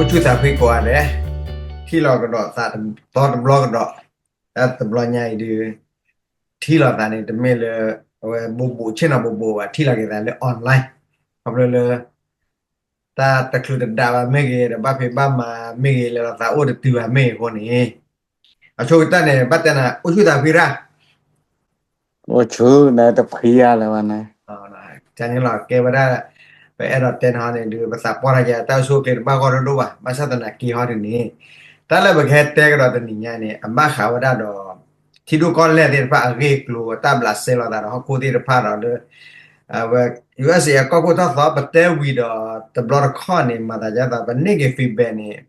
အိၣ်ဆူၣ်သးဖှံကိးဂၤဒဲး, ထံၣ်လိာ်ကဒီးသးသီတဘျီကဒီး, တၢ်တဘျီညါအံၤဒုး ထံၣ်လိာ်သးန့ၣ် တမ့ၢ်လၢ အဝဲဘူးဘူးဆ့ၣ်နီၤဘူးဘူးဘၣ်, ထံၣ်လိာ်က့ၤသးလၢ online, ခီဖျိလၢ တၢ်တချုးတဒးဘၣ်မ့ၢ်ဂ့ၤ, ဒီးဘၣ်ဖံးဘၣ်မၤမ့ၢ်ဂ့ၤ, လဲၤလိာ်သးအိၣ်တတုၤဘၣ်မ့ၢ်ဂ့ၤအဃိန့ၣ်, အဆိကတၢၢ်န့ၣ် ဘၣ်တဲနၤ အိၣ်ဆူၣ်သးဖှံရၣ် အိၣ်ဆူၣ်န့ၣ်တဖှံဧါလၢၤဘၣ်န့ၣ်, န့ၣ်လီၤ ကဲဝဲဒၣ် ပအဲၣ်ဒိးတဲနၤဟီန့ၣ်ဒုး ပသးပှၢ်ထီၣ်ကဲ တၢ်အိၣ်ဆူၣ်အိၣ်ချ့တဘၣ်ဂီၢ်ဒိၣ်ဒိၣ်ဘၣ်, ဘၣ်ဆၣ်သနာ်က့ဟီဒုးန့ၣ်, တၢ်လၢပကဟဲတဲကဒီးတနံၤညါန့ၣ် အဘၣ်ဃးဝဲဒၣ်ဒီး ထံဒိၣ်ကီၢ်လဲၢ်သ့ၣ်တဖၣ်အဂ့ၢ်အကျိၤ တၢ်ဘျးစဲလိာ်သးဒီးဟီၣ်ခိၣ်သ့ၣ်တဖၣ်ဒီးလၢ အဝဲ ယူအက်စ်အ့ အကီၢ်ခိၣ်ထီၣ်သီ ပတဲဝံၤဒီး တဘျီတခီၣ်န့ၣ် မၤသးဒ်သိး ပန့ၢ်က့ၤ feedback န့ၣ်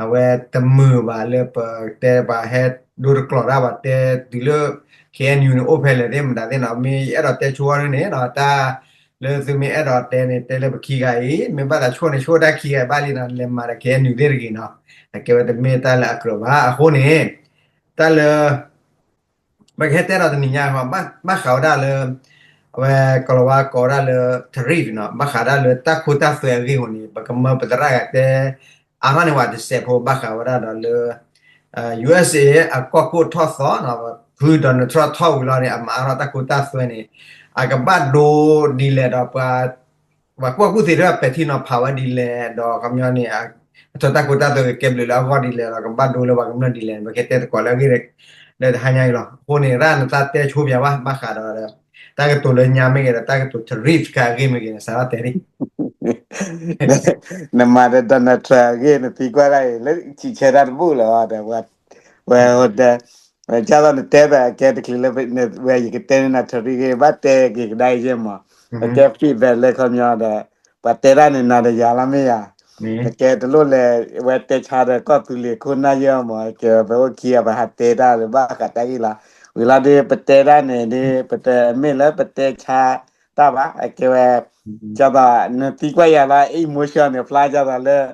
အဝဲတမုာ်ဘၣ်လၢပတဲဘၣ်ဟဲဒိတကျိးတၢ်ဘၣ် တဲတုၤလၢ ခ့ၣ်အဲၣ်ယူၣ်န့ၣ် အိၣ်ဖဲလဲၣ်သ့ၣ်မတၤသ့ၣ်နီၤ, မ့ၢ်ယအဲၣ်ဒိးတဲဆိဝဲဒၣ်န့ၣ်နီၤ, တၢ်လၢသုမ့ၢ်အဲၣ်ဒိးတဲန့ၣ် တဲလၢပခံဂၤအံၤ, မ့ၢ်ဘၣ်သးဆိၣ်န့ၣ်ဆိၣ်တၢ်ခံဂၤဘၣ်လံနီၤ, လဲၤမၤဒီး ခ့ၣ်အဲၣ်ယူၣ် သ့ၣ်တဂ့ၤနီၤ, အကဲဝဲတမ့ၢ်တၢ်လၢအကြၢးဘၣ်. အဃိန့ၣ် တၢ်လၢ ပကဟဲတဲဒီးတနံၤညါဃီ ဘၣ်ဃးဝဲဒၣ်လၢ အဝဲကိၤလၤဝါကိးဝဲဒၣ်လၢ tariff နီၤ, ဘၣ်ဃးဒၣ်လၢတၢ်ခိတၢ်သွဲအဂ့ၢ်အဃိန့ၣ် ပကမၢပသရၣ်ဂၤတဲ အါထီၣ်န့ၢ်ဝဲတစဲးဖိ ဘၣ်ဃးဝဲဒၣ်ဒီးလၢ ယူအက်စ်အ့ အကီၢ်ခိၣ်ထီၣ်သီနီၤ, ဖု Donald Trump ထီၣ်ဝံၤလီၤန့ၣ် အမၤအါထီၣ်တၢ်ခိတၢ်သွဲန့ၣ် အကဘၣ်ဒိဒ်လဲၣ်ဒီး ပှၤကူၣ်ဘၣ်ကူၣ်သ့တဖၣ် ပဲာ်ထံနီၤဖးဝဲဒ်လဲၣ်ဒီး ခီပညီန့ၣ် အထၢတၢ်ခိတၢ်သွဲကကဲဘျုးလၢအဂီၢ်ဒ်လဲၣ်ဒီး ကဘၣ်ဒိလၢပှၤကမျၢၢ်ဒ်လဲၣ်န့ၣ် ပကတဲသကိးလၢအဂ့ၢ် လၢတဟါညါအံၤလီၤ. အဃိန့ၣ် ရၣ်နသးတဲဆိပၠးဘၣ် ဘၣ်ဃးဒီး တၢ်ကတိၤလၢညါမ့ၢ်ဂ့ၤဒီး တၢ်ကတိၤ tariff တခါအဂ့ၢ်မ့ၢ်ဂ့ၤန့ၣ် စးထီၣ်တဲဒၣ် နမၤဒီး Donald Trump အဂ့ၢ် နသံကွၢ်ဒၣ်အံၤ လၢဆံးဆဲတၢ်တဘူၣ်လၢၤဘၣ်ဒီး ဝဲ ဝဲ ဝဲဒၣ်နတဲဘၣ်အကဲတချုးလၢ ဝဲယကတဲန့ၢ်နၤ tariff ဂ့ၢ် ဘၣ်တဲက့ၤကဒါအံၤယဲၢ်မး, အကဲ feedback လၢခီပညီဒီး ပှၤတဲတၢ်န့ၣ်နၤဒီးယၤလီၤမ့ၢ်ယၤ, အကဲတလိၣ်လဲၤ ဝဲတဲဆါဒီးကီၢ်သူလ့ၤခိၣ်နၢ်ယဲၢ်မး, ကဲပအိၣ်ခံဂၤ ပဟးတဲတၢ်လၢဘၣ်ဃးတၢ်ဂ့ၢ်လီၤ. ဝံၤလီၤဒုး ပတဲတၢ်န့ၣ်ဒုး ပတမ့ၢ်လၢပတဲဆါတၢ်ဘၣ်, အကဲဝဲ ကၢ်သိး နသံကွၢ်ယၤလီၤ emotion န့ၣ် ဖျါကၢ်သိးလၢ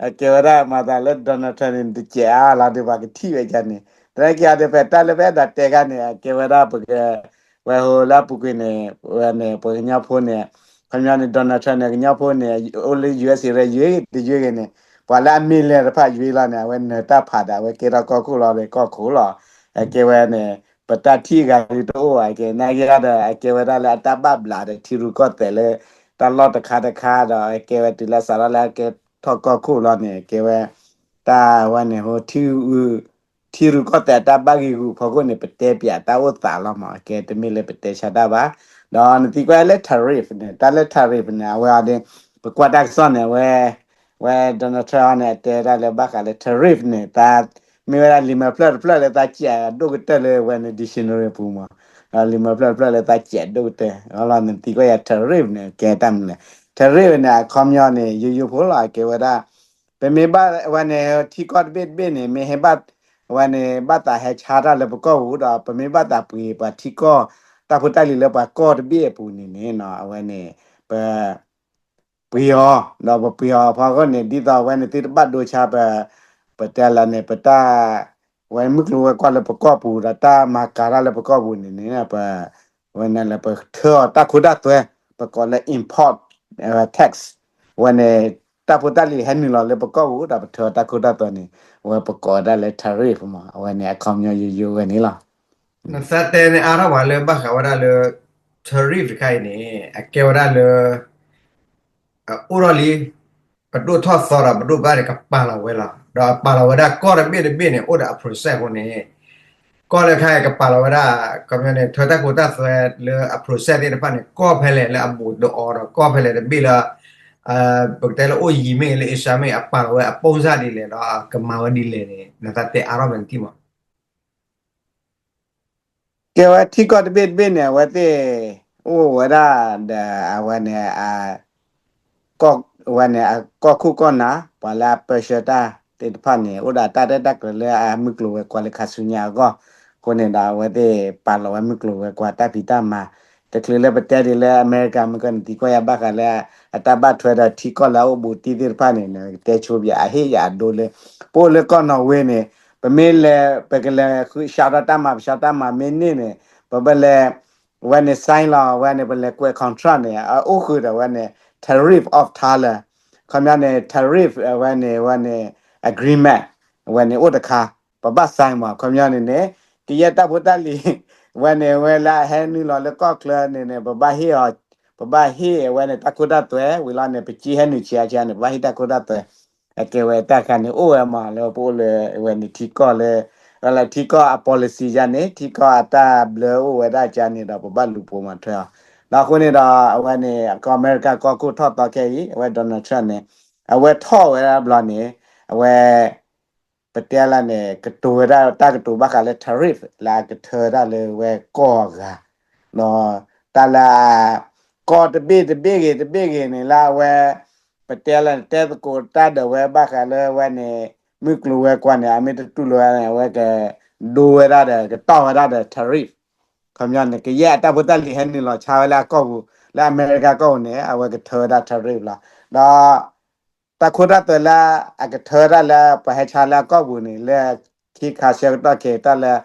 အကဲဝဲဒၣ်မၤသးလၢ Donald Trump န့ၣ် တစဲးအါလီၤဒီး ပှၤကထံၣ်ဝဲဒ်န့ၣ်, သနာ်က့ဒီး ဖဲတၢ်လၢပအဲၣ်ဒိးတဲခါန့ၣ် အကဲဝဲဒၣ်ပက ဝဲဟိလၢအပူၤကွံာ်န့ၣ် ဝဲန့ၣ် ပှၤကညီဖိန့ၣ် ခီပညီန့ၣ် Donald Trump န့ၣ် ကညီဖိန့ၣ် အိၣ်လၢ ယူအက်စ်အ့ တယုၢ်ဂ့ၤန့ၣ် ပှၤလၢအမ့ၢ်လဲၤတဖၣ်ယွ့လီၤန့ၣ် အဝဲနၢၤတၢ်ဖးဒီး အဝဲကဲထီၣ်ကီၢ်ခိၣ်လီၤဒီးကီၢ်ခိၣ်လီၤ. အကဲဝဲန့ၣ် ပတၢ်ထံၣ်ဂၤဒုးတအိၣ်ဘၣ်ကဲ နာ်က့ဒီး အကဲဝဲဒၣ်လၢအတၢ်ဘၣ်ဘျးဒီးထံရူၢ်ကီၢ်သဲးလၢ တၢ်လီၢ်တခါတခါဒီး အကဲဝဲတုၤလၢစးထီၣ်လၢအကဲထီၣ်ကီၢ်ခိၣ်လီၤန့ၣ် အကဲဝဲ တၢ်ဝဲန့ၣ်ဟိ ထံရူၢ်ကီၢ်သဲးအတၢ်ဘၣ်ဂံာ်ဂူာ်ဖီခိၣ်န့ၣ် ပတဲပၠးတၢ်အိၣ်သးလီၤမး အကဲတမ့ၢ်လၢပတဲဆါတၢ်ဘၣ်. ဒီးနသံကွၢ်လၢ tariff န့ၣ် တၢ်လၢ tariff န့ၣ် အဝဲအီၤဒီး ပကွၢ်တၢ်ကစီၣ်န့ၣ် အဝဲ ဝဲ Donald Trump န့ၣ် အတဲဒၣ်လၢဘၣ်ဃးလၢ tariff န့ၣ် တၢ်မ့ၢ်ဝဲဒၣ်လံာ်မဲာ်ဖျၢၣ်တဖျၢၣ်လၢတၢ်စံးအဒိၣ်ကတၢၢ်လၢဝဲန့ၣ် dictionary ပူၤမး, ဒီးလံာ်မဲာ်ဖျၢၣ်တဖျၢၣ်လၢတၢ်စံးအဒိၣ်ကတၢၢ် အလီၤနသံကွၢ်ယၤ tariff န့ၣ် ကဲတၢ်မနုၤလဲၣ်. tariff န့ၣ် အခီပညီန့ၣ် ယိယိဖိလီၤ အကဲဝဲဒၣ် ပမ့ၢ်ဘၣ်ဝဲန့ၣ် ထံကီၢ်တဘ့ၣ်တဘ့ၣ်န့ၣ် မ့ၢ်ဟဲဘၣ် ဝဲန့ၣ် ဘၣ်သးဟဲဆါတၢ်လၢပကီၢ်ပူၤဒီး ပမ့ၢ်ဘၣ်သးပှ့ၤပှၤထံကီၢ် တၢ်ဖိတၢ်လံၤလၢပှၤကီၢ်တဘ့ၣ်အပူၤန့ၣ်န့ၣ် အဝဲန့ၣ် ပ ပှ့ၤအီၤ ဒီးပပှ့ၤအီၤအဖီခိၣ်န့ၣ် ဒ်သိးဝဲန့ၣ်သုတဘၣ်ဒိဆါပ ပတဲလၢန့ၣ် ပတၢ် ဝဲမုၢ်ကျိၤဝဲၤကွာ်လၢပကီၢ်ပူၤ ဒီးတၢ်မၤကၤတၢ်လၢပကီၢ်ပူၤန့ၣ်န့ၣ် ပ ဝဲန့ၣ်လၢပထၢအီၤ တၢ်ခိတၢ်သွဲ ပကိးလၢ import tax ဝဲန့ၣ် တၢ်ဖိတၢ်လံၤဟဲနုာ်လီၤလၢပကီၢ်ပူၤဒီးပထၢအီၤတၢ်ခိတၢ်သွဲန့ၣ် ဝဲပကိးဒၣ်လၢ tariff မး အဝဲန့ၣ်အခီပညီယိယိဝဲန့ၣ်လီၤ. နသးတဲန့ၣ်အါထီၣ်ပှၤလၢဘၣ်ဃးဝဲဒၣ်လၢ tariff တခါအံၤန့ၣ် အကဲဝဲဒၣ်လၢ အအိၣ်ထီၣ်လံ ပဒိၣ်ထီၣ်သီဒီးပဒိၣ်ဘၣ်န့ၣ် ကပာ်လီၤဝဲလီၤ. ဒီးအပာ်လီၤဝဲဒၣ်ကီၢ်တဘ့ၣ်တဘ့ၣ်န့ၣ် အိၣ်ဒီးအ process အဃိန့ၣ် ကီၢ်လၢခါအံၤကပာ်လီၤဝဲဒၣ် ခီပညီန့ၣ် ထၢတၢ်ခိတၢ်သွဲလၢအ process သ့ၣ်တဖၣ်န့ၣ် ကီၢ်ဖဲလဲၣ်လၢအဘူးတအီဒီး ကီၢ်ဖဲလဲၣ်တဘ့ၣ်လၢ ပကတဲလၢအိၣ်ယံၤမ့ၢ်ဂ့ၤ လၢ Asia မ့ၢ်ဂ့ၤ အပာ်လီၤဝဲအ ပုံစံ ဒ်လဲၣ်ဒီးကမၤဝဲဒ်လဲၣ်န့ၣ် နသးတဲအါထီၣ်မးနထံၣ်မး ကဲဝဲထံကီၢ်တဘ့ၣ်တဘ့ၣ်န့ၣ် အဝဲသ့ၣ် အိၣ်ဝဲဒၣ်ဒီး အဝဲန့ၣ် အဝဲန့ၣ် အကီၢ်ခိၣ်ကီၢ်နၢ် ပှၤလၢအပၢဆှၢတၢ်သ့ၣ်တဖၣ်န့ၣ် အိၣ်ဒီးတၢ်ရဲၣ်တၢ်ကျဲၤလၢအမုၢ်ကျိၤဝဲၤကွာ်လၢခါဆူညါအဂီၢ် အဃိန့ၣ်ဒီး အဝဲသ့ၣ်ပာ်လီၤဝဲမုၢ်ကျိၤဝဲၤကွာ်တၢ်ဖံးတၢ်မၤ တချုးလၢပတဲဒ်လၢအမဲရကၤ မ့ၢ်ကီးနသံကွၢ်ယၤဘၣ်ဃးလၢ အတၢ်ဘၣ်ထွဲဒီးထံကီၢ်လၢအအိၣ်ဘူးတံၢ်သ့ၣ်တဖၣ်န့ၣ် နကတဲဆိပၠးအဟ့ၣ်ယၤအဒိလၢ ပအိၣ်လၢကီၢ်နီၣ်ဝ့န့ၣ် ပမ့ၢ်လဲၤ ပကလဲၤဆှၢထီၣ်တၢ်မၤ ပဆှၢတၢ်မၤမ့ၢ်န့ၢ်န့ၣ် ပဘၣ်လဲၤ ဝဲန့ၣ် sign လီၤ ဝဲန့ၣ် ပလဲၤကွဲး contract န့ၣ် အအိၣ်ဃုာ်ဒီးဝဲန့ၣ် tariff of tariff ခီပညီန့ၣ် tariff အဝဲန့ၣ် အဝဲန့ၣ် agreement အဝဲန့ၣ်အိၣ်တခါ ပဘၣ် sign မး ခီပညီန့ၣ်န့ၣ် ကယဲၢ်တၢ်ဖိတၢ်လံၤ အဝဲန့ၣ် အဝဲလၢအဟဲနုာ်လီၤလၢကီၢ်ချၢန့ၣ်န့ၣ် ပဘၣ်ဟ့ၣ်အီၤ ပဘၣ်ဟ့ၣ်အဝဲန့ၣ်တၢ်ခိတၢ်သွဲ ဝံၤလီၤန့ၣ် ပက့ဟဲနုာ်ဆံးအါဆံးန့ၣ် ပဘၣ်ဟ့ၣ်တၢ်ခိတၢ်သွဲ အကဲဝဲတၢ်ခါန့ၣ် အိၣ်ဝဲမးလၢပအိၣ်လၢအဝဲန့ၣ် ထံကီၢ်လၢ လၢထံကီၢ်အ policy ယါန့ၣ် ထံကီၢ်အတၢ်ဘျၢအိၣ်ဝဲဒၣ်ကါန့ၣ်ဒီး ပဘၣ်လူၤပိာ်မၤထွဲအီၤ ဒီးအဃိန့ၣ်ဒီး အဝဲန့ၣ် ကီၢ်အမဲရကၤကီၢ်ခိၣ်ထီၣ်သီခဲအံၤ အဝဲ Donald Trump န့ၣ် အဝဲထီၣ်ဝဲဒၣ်ဘျီန့ၣ် အဝဲ ပတဲလၢန့ၣ် ကတိၤဝဲဒၣ်တၢ်ကတိၤဘၣ်ဃးလၢ tariff လၢအကထၢဝဲဒၣ်လၢဝဲကီၢ်အဂၤ ဒီးတၢ်လၢ ကီၢ်တဘ့ၣ်တဘ့ၣ်ဂ့ၤတဘ့ၣ်ဂ့ၤန့ၣ်လၢအဝဲ ပတဲလၢန့ၣ် တဲသကိးတၢ်ဒီးဝဲဘၣ်ဃးလၢဝဲန့ၣ် မုၢ်ကျိၤဝဲၤကွာ်န့ၣ် အမ့ၢ်တတူၢ်လိာ်ဝဲန့ၣ် အဝဲကဒိဝဲဒၣ်ဒီး ကတီၢ်ဝဲဒၣ်ဒီး tariff ခီပညီန့ၣ် ကယဲၢ်အတၢ်ဖိတၢ်လံၤဟဲနုာ်လီၤဆါဝဲလၢအကီၢ်ပူၤ လၢအမဲရကၤကီၢ်ပူၤန့ၣ် အဝဲကထၢဝဲဒၣ် tariff လီၤ. ဒီး တၢ်ခိတၢ်သွဲလၢအကထၢတၢ်လၢပှၤဟဲဆါလၢအကီၢ်ပူၤန့ၣ် လၢခံခါဆၢကတီၢ်ခဲအံၤတၢ်လၢ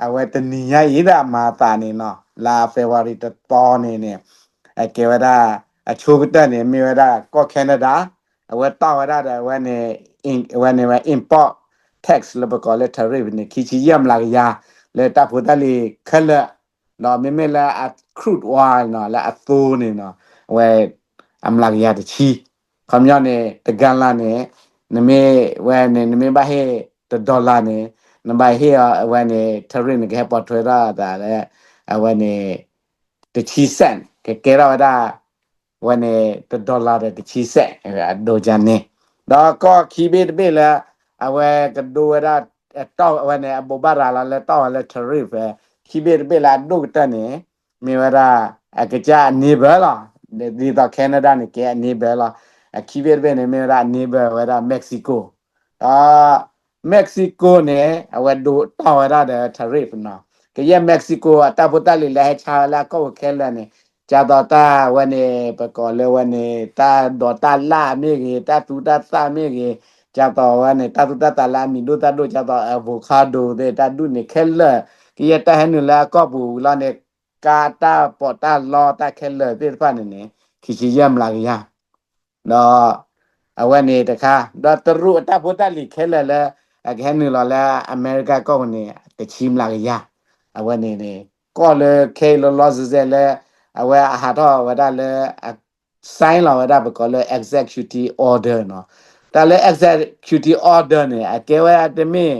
အဝဲတနံၤညါအံၤဒၣ်အမၤအသးန့ၣ်နီၤ လၢ February တသီန့ၣ်န့ၣ် အကဲဝဲဒၣ် အဆိကတၢၢ်န့ၣ် မ့ၢ်ဝဲဒၣ်ကီၢ် Canada အဝဲတီၢ်ဝဲဒၣ်ဒီးအဝဲန့ၣ် အဝဲန့ၣ်ဝဲ import tax လၢပကိးလၢ tariff န့ၣ် ခံဆံယဲၢ်မျးကယၤ လၢတၢ်ဖိတၢ်လံၤခဲလၢာ် ဒီးမ့မ့ၢ်လၢအ crude oil နီၤ လၢအသိန့ၣ်နီၤ အဝဲ အမျးကယၤတဆံ ခီပညီန့ၣ် တ gallon န့ၣ် နမ့ၢ်ဝဲန့ၣ် နမ့ၢ်ဘၣ်ဟ့ၣ် တ dollar န့ၣ် နဘၣ်ဟ့ၣ်အီၤ အဝဲန့ၣ် tariff န့ၣ် ကဟဲပိာ်ထွဲထီၣ်အသးလၢ အဝဲန့ၣ် တဆံ cent ကကဲထီၣ်ဝဲဒၣ် အဝဲန့ၣ် တ dollar ဒီးတဆံ cent အဒိကန့ၣ် ဒီးကီၢ်ခံဘ့ၣ်တဘ့ၣ်လၢ အဝဲကဒိဝဲဒၣ် တီၢ်အဝဲန့ၣ် အဘိးဘၣ်ရၤလီၤလၢတီၢ်ဝဲလၢ tariff ခံဘ့ၣ်တဘ့ၣ်လၢအဒိၣ်ကတၢၢ်န့ၣ် မ့ၢ်ဝဲဒၣ် အကစၢ်အ neighbor လီၤ. ဒ်သိး Canada န့ၣ် ကဲအ neighbor လီၤ. အခံဘ့ၣ်တဘ့ၣ်န့ၣ် မ့ၢ်ဝဲဒၣ်အ neighbor ဝဲဒၣ် Mexico ဒီး Mexico န့ၣ် အဝဲဒိးတီၢ်ဝဲဒၣ်ဒီး tariff နီၤ. ကယဲၢ် Mexico အတၢ်ဖိတၢ်လံၤလၢဟဲဆါလၢအကီၢ်ပူၤခဲလၢာ်န့ၣ် ကၢ်သိးတၢ်ဝဲန့ၣ် ပကိးလၢဝဲန့ၣ် တၢ်ဒိးတၢ်လၣ်မ့ၢ်ဂ့ၤ တၢ်သူတၢ်သၣ်မ့ၢ်ဂ့ၤ ကၢ်သိးဝဲန့ၣ် တၢ်သူတၢ်သၣ်လၢအမံၤဒိၣ်သၣ်ဒိၣ် ကၢ်သိး avocado သ့ၣ် တၢ်ဒူၣ်န့ၣ်ခဲလၢာ် ကယဲၢ်တၢ်ဟဲနုာ်လၢအကီၢ်ပူၤဝံၤလီၤန့ၣ် ကါတၢ်ပီးတၢ်လီတၢ်ခဲလၢာ်သ့ၣ်တဖၣ်န့ၣ်န့ၣ် ခံဆံယဲၢ်မျးကယၤ ဒီး အဝဲန့ၣ်တခါ ဒီးတရူးအတၢ်ဖိတၢ်လံၤခဲလၢာ်လၢ အကဟဲနုာ်လီၤလၢအမဲရကၤကီၢ်ပူၤန့ၣ် တဆံမျးကယၤ အဝဲန့ၣ်န့ၣ် ကီၢ်လၢခဲအံၤလီၤလီၤဆဲးဆဲးလၢ အဝဲအဟးထီၣ်ဝဲဒၣ်လၢ sign လီၤဝဲဒၣ်ပကိးလၢ executive order နီၤ. တၢ်လၢ executive order န့ၣ် အကဲဝဲဒၣ်တမ့ၢ်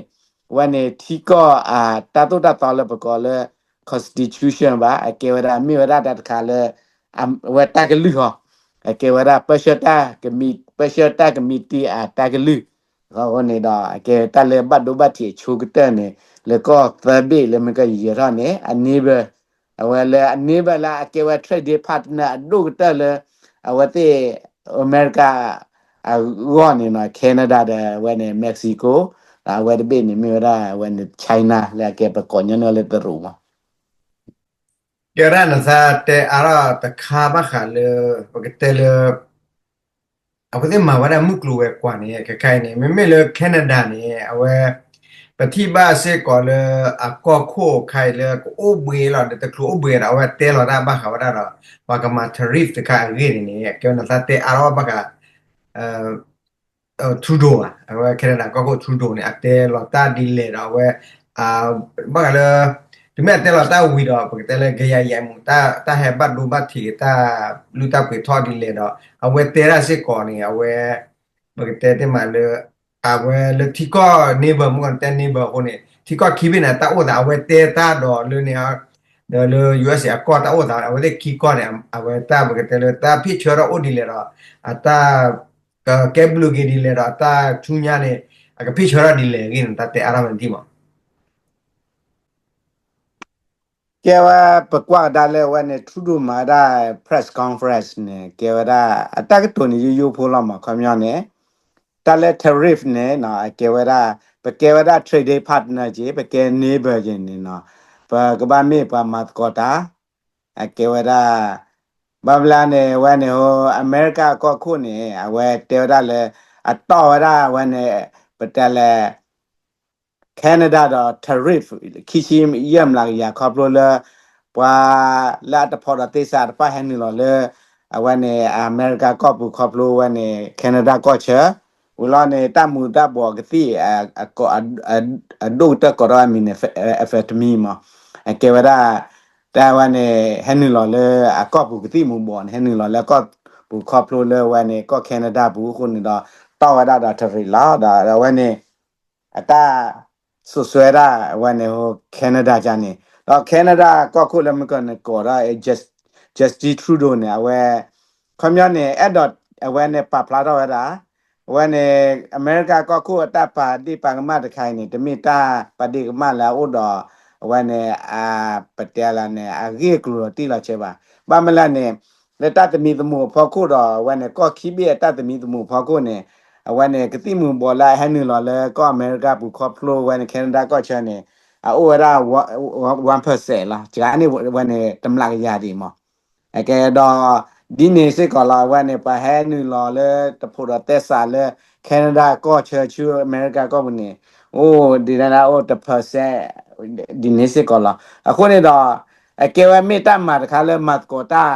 ဝဲန့ၣ်ထံကီၢ်အတၢ်သိၣ်တၢ်သီလၢပကိးလၢ constitution ဘၣ် အကဲဝဲဒၣ်မ့ၢ်ဝဲဒၣ်တၢ်တခါလၢ အဝဲတၢ်ကလုၢ်ဟီ အကဲဝဲဒၣ်ပၢဆှၢတၢ်ကမံ ပၢဆှၢတၢ်ကမံးတံာ်အတၢ်ကလုၢ် အဃိန့ၣ်ဒီး အကဲတၢ်လၢဘၣ်ဒိဘၣ်ထံးအဆိကတၢၢ်န့ၣ် လၢကီၢ်သၢဘ့ၣ်လၢမ့ၢ်ကယဲၤထီၣ်န့ၣ် အ neighbor အဝဲလၢအ neighbor လၢအကဲဝဲ trading partner အဒိၣ်ကတၢၢ်လၢ အဝဲသ့ၣ် အမဲရကၤ အဂီၢ်န့ၣ်နီၤ Canada ဒီးဝဲန့ၣ် Mexico ဒီးအဝဲတဘ့ၣ်န့ၣ် မ့ၢ်ဝဲဒၣ်ဝဲန့ၣ် China လၢအကဲပကိးညီနုၢ်လၢတရူးမး ကဲဝဲဒၣ်နသးတဲအါထီၣ်တခါဘၣ်ဃးလၢ ပကတဲလၢ အဝဲသ့ၣ်မၤဝဲဒၣ်မုၢ်ကျိၤဝဲၤကွာ်န့ၣ် ခဲခါအံၤန့ၣ် မ့မ့ၢ်လၢ Canada န့ၣ် အဝဲ ပထံၣ်ဘၣ်စ့ၢ်ကီးလၢအကီၢ်ခိၣ်ခါအံၤလၢကအိၣ်ဘှံးလီၤ ဒီးတချုးအိၣ်ဘှံးဒီး အဝဲတဲလီၤတၢ်ဘၣ်ဃးဝဲဒၣ်ဒီး ပှၤကမၤ tariff တခါအဂ့ၢ်န့ၣ်န့ၣ် ကဲဝဲနသးတဲအါထီၣ်ဘၣ်ဃး Trudeau ဘၣ် အဝဲ Canada ကီၢ်ခိၣ် Trudeau န့ၣ် အတဲလီၤတၢ်ဒ်လဲၣ်ဒီးအဝဲ ဘၣ်ဃးလၢ တုၤမ့ၢ်အတဲလီၤတၢ်ဝံၤဒီး ပကတဲလၢကယၤယဲမူး တၢ်ဟဲဘၣ်ဒိဘၣ်ထံး တၢ်လုၢ်တၢ်ပှ့ၤထီၣ်ဒ်လဲၣ်ဒီး အဝဲတဲဒၣ်စ့ၢ်ကီးန့ၣ် အဝဲ ပကတဲတ့ၢ်မးလၢ အဝဲလၢထံကီၢ် neighbor မ့ၢ်ကီးတဲ neighbor အဃိန့ၣ် ထံကီၢ်ခံဘ့ၣ်န့ၣ် တၢ်အိၣ်သး အဝဲတဲတၢ်ဒီးလၢန့ၣ် ဒီးလၢ USA အကီၢ်တၢ်အိၣ်သး အဝဲသ့ၣ်ခံကီၢ်န့ၣ် အဝဲတၢ်ပကတဲလၢတၢ်ဖ့ၣ်ဆၢထီၣ်အိၣ်ဒ်လဲၣ်ဒီး အတၢ် ကကဲဘျုးက့ၤဒ်လဲၣ်ဒီး တၢ်ဆူညါန့ၣ် အကဖ့ၣ်ဆၢထီၣ်ဒ်လဲၣ်အဂ့ၢ်န့ၣ် တၢ်တဲအါထီၣ်ဝဲဒ်မး ကဲဝဲ ပကွၢ်ကဒါလၢအဝဲန့ၣ် Trudeau မၤဝဲဒၣ် press conference န့ၣ် ကဲဝဲဒၣ် အတၢ်ကတိၤန့ၣ် ယိယိဖိလီၤမး ခီပညီန့ၣ် တၢ်လၢ tariff န့ၣ် အကဲဝဲဒၣ် ပကဲဝဲဒၣ် trading partner က့ ပကဲ neighbor က့န့ၣ်နီၤ ပကဘၣ်မ့ၢ်ပှၤမၤသကိးတၢ် အကဲဝဲဒၣ် ဘၣ်ဘျါန့ၣ် အဝဲန့ၣ် အမဲရကၤကီၢ်ခိၣ်န့ၣ် အဝဲတဲဝဲဒၣ်လၢ အတီၢ်ဝဲဒၣ်အဝဲန့ၣ် ပတဲလဲၣ် Canada ဒီး tariff ခံဆံယဲၢ်မျးကယၤခီဖျိလၢ ပှၤလၢအတဖိးဒီးသ့စးတဖၣ်ဟဲနုာ်လီၤလၢ အဝဲန့ၣ် အမဲရကၤကီၢ်ပူၤခီဖျိဝဲန့ၣ် Canada ကီၢ်ဆၢ ဝံၤလီၤန့ၣ် တၢ်မူၤတၢ်ဘှီးကသံၣ် အဒိၣ်ကတၢၢ်ကိးထီၣ်အမံၤန့ၣ် amphetamine မး အကဲဝဲဒၣ် တၢ်ဝဲန့ၣ် ဟဲနုာ်လီၤလၢအကီၢ်ပူၤ ကသံၣ်မူၤဘှီးန့ၣ် ဟဲနုာ်လီၤလၢကီၢ်ပူၤခီဖျိလၢဝဲန့ၣ် ကီၢ် Canada ပူၤအဃိန့ၣ်ဒီး တီၢ်ဝဲဒၣ်ဒီး tariff လီၤ ဒီးအဝဲန့ၣ် အတၢ် စိာ်ဆှဲဒၣ်အဝဲန့ၣ် Canada ကန့ၣ် ဒီး Canada ကီၢ်ခိၣ်လၢမုၢ်ကီၢ်န့ၣ်ကိးဒီး Justin Trudeau န့ၣ် အဝဲ ခီပညီန့ၣ် အဲၣ်ဒိးအဝဲန့ၣ်ပာ်ဖျါထီၣ်ဝဲဒၣ် အဝဲန့ၣ် အမဲရကၤကီၢ်ခိၣ်အတၢ်ပာ်ဒ့ၣ်ပာ်ကမၣ်တခါအံၤန့ၣ် တမ့ၢ်တၢ်ပာ်ဒ့ၣ်ကမၣ်လၢအအိၣ်ဒီး အဝဲန့ၣ် ပတဲလၢန့ၣ် အဂ့ၢ်အကျိၤလီၤတံၢ်လီၤဆဲးဘၣ်. ဘၣ်မနုၤလဲၣ်န့ၣ် လၢတၢ်သမံသမိးအဖီခိၣ်ဒီး အဝဲန့ၣ် ကီၢ်ခံဘ့ၣ်အတၢ်သမံသမိးအဖီခိၣ်န့ၣ် အဝဲန့ၣ် ကသံၣ်မူၤဘှီးလၢအဟဲနုာ်လီၤလၢကီၢ်အမဲရကၤပူၤခီဖျိဝဲန့ၣ် Canada ကီၢ်ဆၢန့ၣ် အအိၣ်ဝဲဒၣ် one percent လီၤ. စှၤန့ၣ်ဝဲန့ၣ် တမျးကယၤဒံးမး အကဲဒီး ဒ်န့ၣ်စ့ၢ်ကီးလီၤ အဝဲန့ၣ် ပှၤဟဲနုာ်လီၤလၢတဖိးဒီးသဲစးလၢ Canada ကီၢ်ဆၢဆူအမဲရကၤကီၢ်ပူၤန့ၣ် အိၣ်ဒ်န့ၣ်ဒၣ်အိၣ်တ percent ဒ်န့ၣ်စ့ၢ်ကီးလီၤ. အဃိန့ၣ်ဒီး အကဲဝဲမ့ၢ်တၢ်မၤတခါလၢမၤသကိးတၢ်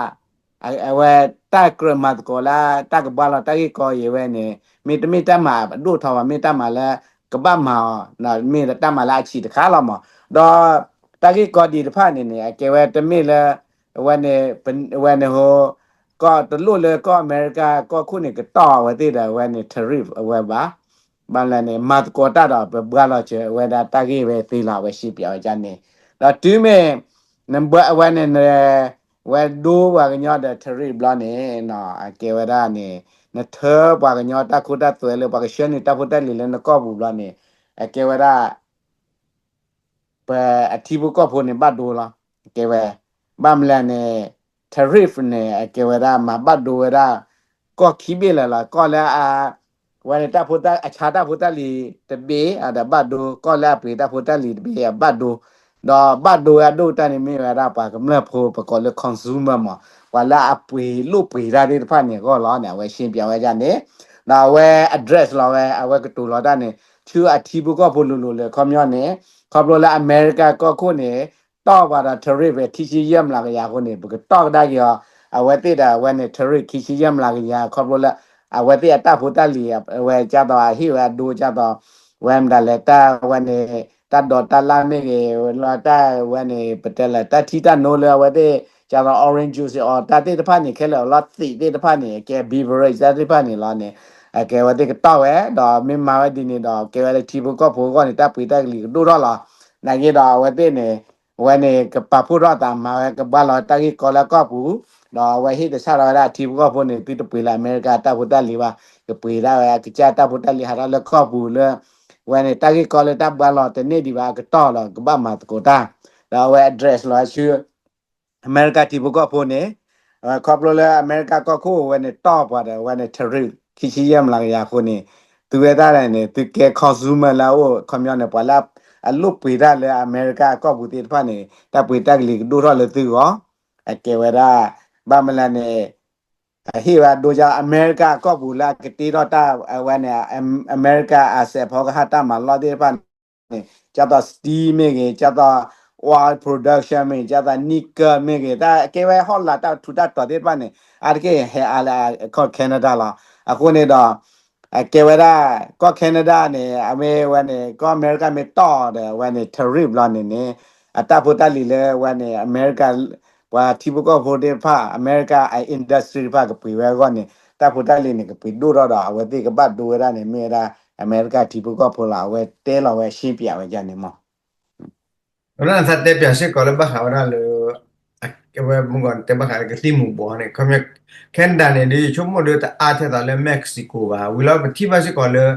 အဝဲတၢ်ကြၢးမၤသကိးလၢတၢ်ကဘှါလီၤတၢ်ဂ့ၢ်ကီအံၤဝဲန့ၣ် မ့တမ့ၢ်တၢ်မၤအဒိၣ်ထီဘၣ် မ့ၢ်တၢ်မၤလၢကဘၣ်မၤအီၤ မ့ၢ်တၢ်မၤလၢအဆံးတခါလီၤမး. ဒီးတၢ်ဂ့ၢ်ကီဒံးတဖၣ်န့ၣ်န့ၣ် အကဲဝဲတမ့ၢ်လၢ အဝဲန့ၣ် အဝဲန့ၣ်ဟိ ကီၢ်တလိၣ်လၢကီၢ်အမဲရကၤကီၢ်ခိၣ်န့ၣ် ကတီၢ်အဝဲသ့ၣ်ဒီးအဝဲန့ၣ် tariff အဝဲဘၣ် ဘၣ်မနုၤလဲၣ်န့ၣ် မၤသကိးတၢ်ဒီးပဘှါလီၤစၢၤဝဲဒၣ်တၢ်ဂ့ၢ်ဝဲသ့လီၤ အဝဲရှင်းပြဝဲဒ်န့ၣ် ဒီးတုၤမ့ၢ် နဘှါအဝဲန့ၣ် ဝဲဒိပှၤကညီဒီး tariff ဘျီန့ၣ် အကဲဝဲဒၣ်န့ၣ် နထၢပှၤကညီတၢ်ခိတၢ်သွဲလၢပှၤကဆှၢန့ၢ်တၢ်ဖိတၢ်လံၤလၢနကီၢ်ပူၤဘျီန့ၣ် အကဲဝဲဒၣ် ပအထံဖိကီၢ်ဖိန့ၣ်ဘၣ်ဒိလီၤ. အကဲဝဲ ဘၣ်မနုၤလဲၣ်န့ၣ် tariff န့ၣ် အကဲဝဲဒၣ်မၤဘၣ်ဒိဝဲဒၣ် ကီၢ်ခံဘ့ၣ်လၢာ်လီၤ. ကီၢ်လၢအ ဝဲန့ၣ်တၢ်ဖိတၢ် အဆါတၢ်ဖိတၢ်လံၤတဘ့ၣ် အဒီးဘၣ်ဒိ ကီၢ်လၢအပှ့ၤတၢ်ဖိတၢ်လံၤတဘ့ၣ်အဘၣ်ဒိ ဒီးဘၣ်ဒိဝဲအဒိၣ်တၢ်န့ၣ်မ့ၢ်ဝဲဒၣ်ပှၤကမျၢၢ်ဖိ ပကိးလၢ consumer မး ပှၤလၢအပှ့ၤလိၣ်ပှ့ၤတၢ်သ့ၣ်တဖၣ်န့ၣ်အဂီၢ်လီၤန့ၣ် အဝဲရှင်းပြဝဲဒ်န့ၣ် ဒီးအဝဲ address လီၤဝဲ အဝဲကတိၤလီၤတၢ်န့ၣ် ဆူအထံဖိကီၢ်ဖိလိၤလိၤလၢခီပညီန့ၣ် ခီဖျိလၢအမဲရကၤကီၢ်ခိၣ်န့ၣ် တီၢ်ပှၤဒီး tariff ဝဲခံဆံယဲၢ်မျးကယၤအဃိန့ၣ် ပကတီၢ်ကဒါက့ၤအီၤ အဝဲသ့ၣ်ဒီးအဝဲန့ၣ် tariff ခံဆံယဲၢ်မျးကယၤ ခီဖျိလၢ အဝဲသ့ၣ်အတၢ်ဖိတၢ်လံၤ အဝဲကၢ်သိးအဟ့ၣ်ဝဲအဒိကၢ်သိး ဝဲမတၤလဲၣ် တၢ်ဝဲန့ၣ် တၢ်ဒိးတၢ်လၣ်မ့ၢ်ဂ့ၤ လၢတၢ်ဝဲန့ၣ် ပတဲလၢတၢ်ထံတၢ်နိလၢအဝဲသ့ၣ် ကၢ်သိး orange juice အီၤ တၢ်သ့ၣ်တဖၣ်န့ၣ် ခဲလၢာ်လီၤသံးသ့ၣ်တဖၣ်န့ၣ် အကဲ beverage တၢ်သ့ၣ်တဖၣ်န့ၣ်လီၤန့ၣ် အကဲဝဲသ့ၣ်ကတီၢ်ဝဲ ဒီးမ့ၢ်မၤဝဲဒ်န့ၣ်ဒီး ကဲဝဲလၢထံဖိကီၢ်ဖိအဂီၢ်န့ၣ် တၢ်ပှ့ၤတၢ်ကလံၤကဒိၣ်ထီၣ်လီၤ. နာ်က့ဒီးအဝဲသ့ၣ်န့ၣ် အဝဲန့ၣ် ကပာ်ဖှိၣ်ထီၣ်အသးမၤဝဲ ကဘှါလီၤတၢ်ဂ့ၢ်ကီလၢကီၢ်ပူၤ ဒီးအဝဲဟ့ၣ်သဆၣ်ထီၣ်ဝဲဒၣ်ထံဖိကီၢ်ဖိန့ၣ် သုတပှ့ၤလၢအမဲရကၤတၢ်ဖိတၢ်လံၤဘၣ် ကပှ့ၤဒၣ်ဝဲအကစၢ်တၢ်ဖိတၢ်လံၤဟးထီၣ်လၢကီၢ်ပူၤလၢ အဝဲန့ၣ် တၢ်ဂ့ၢ်ကီလၢတၢ်ဘှါလီၤတန့ၢ်ဒံးဘၣ် အကတီၢ်လီၤ ကဘၣ်မၤသကိးတၢ် ဒီးအဝဲ address လီၤဆူ အမဲရကၤထံဖိကီၢ်ဖိန့ၣ် ခီဖျိလၢအမဲရကၤကီၢ်ခိၣ်ဝဲန့ၣ် တီၢ်ပှၤဒီးဝဲန့ၣ် tariff ခံဆံယဲၢ်မျးကယၤအဃိန့ၣ် သုဝဲဒၣ်န့ၣ် သုကဲ consumer လၢအအိၣ် ခီပညီန့ၣ် ပှၤလၢအလိၣ်ပှ့ၤတၢ်လၢအမဲရကၤအကီၢ်ပူၤသ့ၣ်တဖၣ်န့ၣ် တၢ်ပှ့ၤတၢ်ကလံၤကဒိၣ်ထီၣ်လၢသုဂီၢ် အကဲဝဲဒၣ် ဘၣ်မနုၤလဲၣ်န့ၣ် အဟ့ၣ်ဝဲအဒိကၢ် အမဲရကၤအကီၢ်ပူၤလၢအကတ့ထီၣ်တၢ်အဝဲန့ၣ် အမဲရကၤ asset ဖီကဟၣ်တၢ်မၤလီၢ်သ့ၣ်တဖၣ်န့ၣ် ကၢ်သိး steel မ့ၢ်ဂ့ၤ ကၢ်သိး oil production မ့ၢ်ဂ့ၤ ကၢ်သိး nickel မ့ၢ်ဂ့ၤ တၢ်ကဲဝဲဟီၣ်လာ်တၢ်ထူးတၢ်တီၤသ့ၣ်တဖၣ်န့ၣ် အါတက့ၢ်ဟဲအါလၢကီၢ် Canada လီၤ. အဃိန့ၣ်ဒီး အကဲဝဲဒၣ် ကီၢ် Canada န့ၣ် အမ့ၢ်ဝဲန့ၣ် ကီၢ်အမဲရကၤမ့ၢ်တီၢ်ဒီးဝဲန့ၣ် tariff လီၤန့ၣ်န့ၣ် အတၢ်ဖိတၢ်လံၤလၢဝဲန့ၣ် အမဲရကၤ ပှၤထံဖိကီၢ်ဖိသ့ၣ်တဖၣ် အမဲရကၤအ industry တဖၣ်ကပှ့ၤဝဲအဂီၢ်န့ၣ် တၢ်ဖိတၢ်လံၤန့ၣ် ကပှ့ၤဒိၣ်ထီၣ်ဒီး အဝဲသ့ၣ်ကဘၣ်ဒိဝဲဒၣ်န့ၣ် မ့ၢ်ဝဲဒၣ် အမဲရကၤထံဖိကီၢ်ဖိလီၤ. အဝဲတဲလီၤဝဲရှင်းပြဝဲဒ်န့ၣ်မး ဝဲဒၣ်နသးတဲပၠးစ့ၢ်ကီးလၢဘၣ်ဃးဝဲဒၣ်လၢ အဝဲမုၢ်ဂီၤတဲဘၣ်ဃးလၢကသံၣ်မူၤဘှီးန့ၣ် ခီပညီ Canada န့ၣ် ဒ်ယဆိကမိၣ်ဒီးတအါထဲသိးလၢ Mexico ဘၣ် ဝံၤလီၤပထံၣ်ဘၣ်စ့ၢ်ကီးလၢ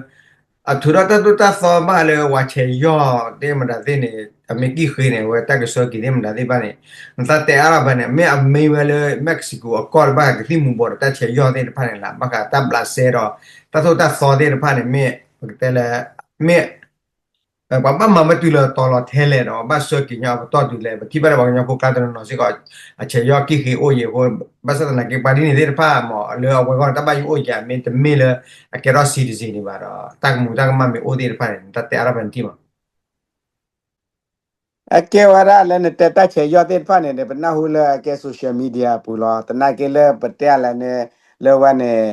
အထုးထီၣ်တၢ်သိၣ်တၢ်သီဘၣ်လၢဝးဆဲးယီၢ်သ့ၣ်မတၤသ့ၣ်န့ၣ် အမ့ၢ်ကံၣ်ဃ့န့ၣ် အဝဲတၢ်ကဆှၢက့ၤသ့ၣ်မတၤသ့ၣ်တဖၣ်န့ၣ် နသးတဲအါထီၣ်ဖဲန့ၣ် မ့ၢ်အမ့ၢ်ဝဲလၢ Mexico အကီၢ်လၢဘၣ်ဃးကသံၣ်မူၤဘှီးဒီးတၢ်ဆဲးယီၢ်သ့ၣ်တဖၣ်န့ၣ်လၢ ဘၣ်ဃးတၢ်ဘျးစဲဒီး တၢ်သိၣ်တၢ်သီသ့ၣ်တဖၣ်န့ၣ် မ့ၢ်ပကတဲလၢ မ့ၢ် ပှၤဘၣ်မၤဝဲတုၤလၢတီၤလီၤထဲလဲၣ်ဒီး ဘၣ်ဆှၢက့ၤညီအပတီၢ်တုၤလဲၣ် ပထံၣ်ဘၣ်လၢပှၤကညီဖိကျါတနီၤနီၤစ့ၢ်ကီး အဆဲးယီၢ်ကံၣ်ဃ့အိၣ်ယံၤအဃိ ဘၣ်ဆၣ်သနာ်က့ ပှၤဒ်န့ၣ်သ့ၣ်တဖၣ်မ့ၢ် လၢအဝဲအဂီၢ်န့ၣ် တၢ်ဘၣ်ယိၣ်အိၣ်ယံၤ မ့တမ့ၢ်လၢ အကဲထီၣ် citizen န့ၣ်ဘၣ်ဒီး တၢ်ကမူၤတၢ်ကမၣ်မ့ၢ်အိၣ်သ့ၣ်တဖၣ်န့ၣ် နတၢ်တဲအါထီၣ်ဖဲန့ၣ်ထံၣ်မး အကဲဝဲဒၣ်လၢနတဲတၢ်ဆဲးယီၣ်သ့ၣ်တဖၣ်န့ၣ်ဒီး ပနၢ်ဟူလၢအကဲ social media အပူၤလီၤ. သနာ်က့လၢပတဲလဲၣ်န့ၣ် လၢဝဲန့ၣ်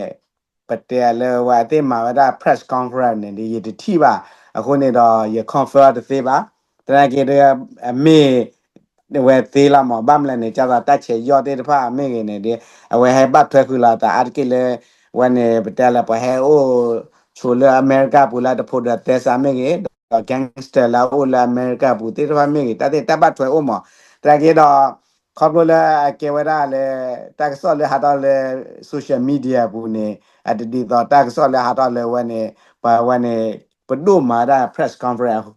ပတဲလၢဝဲအသ့ၣ်မၤဝဲဒၣ် press conference န့ၣ်ဒီး ယတထံၣ်ဘၣ်. အဃိန့ၣ်ဒီး ယ confirm တသ့ဘၣ်. သနာ်က့ဒီး အမ့ၢ် ဝဲသ့လီၤမး, ဘၣ်မနုၤလဲၣ်န့ၣ် ကၢ်သိးတၢ်ဆဲးယီၣ်သ့ၣ်တဖၣ်မ့ၢ်ဂ့ၤန့ၣ်ဒီး အဝဲဟဲဘၣ်ထွဲဃုာ်လီၤအသးအါတက့ၢ်လၢ ဝဲန့ၣ် ပတဲလၢပှၤဟဲအိၣ်ဆိးလၢအမဲရကၤပူၤလၢတဖိးဒီးသဲစးမ့ၢ်ဂ့ၤ, ဒီး gangster လၢအအိၣ်လၢအမဲရကၤပူၤသ့ၣ်တဖၣ်မ့ၢ်ဂ့ၤ, တၢ်သ့ၣ်တၢ်ဘၣ်ထွဲအိၣ်မး. သနာ်က့ဒီး ခီဖျိလၢအကဲဝဲဒၣ်လၢ တၢ်ကစီၣ်လၢဟးထီၣ်လၢ social media ပူၤန့ၣ် အတဒ်သိးတၢ်ကစီၣ်လၢဟးထီၣ်လၢဝဲန့ၣ် ပှၤဝဲန့ၣ် ပဒိၣ်မၤဝဲဒၣ် press conference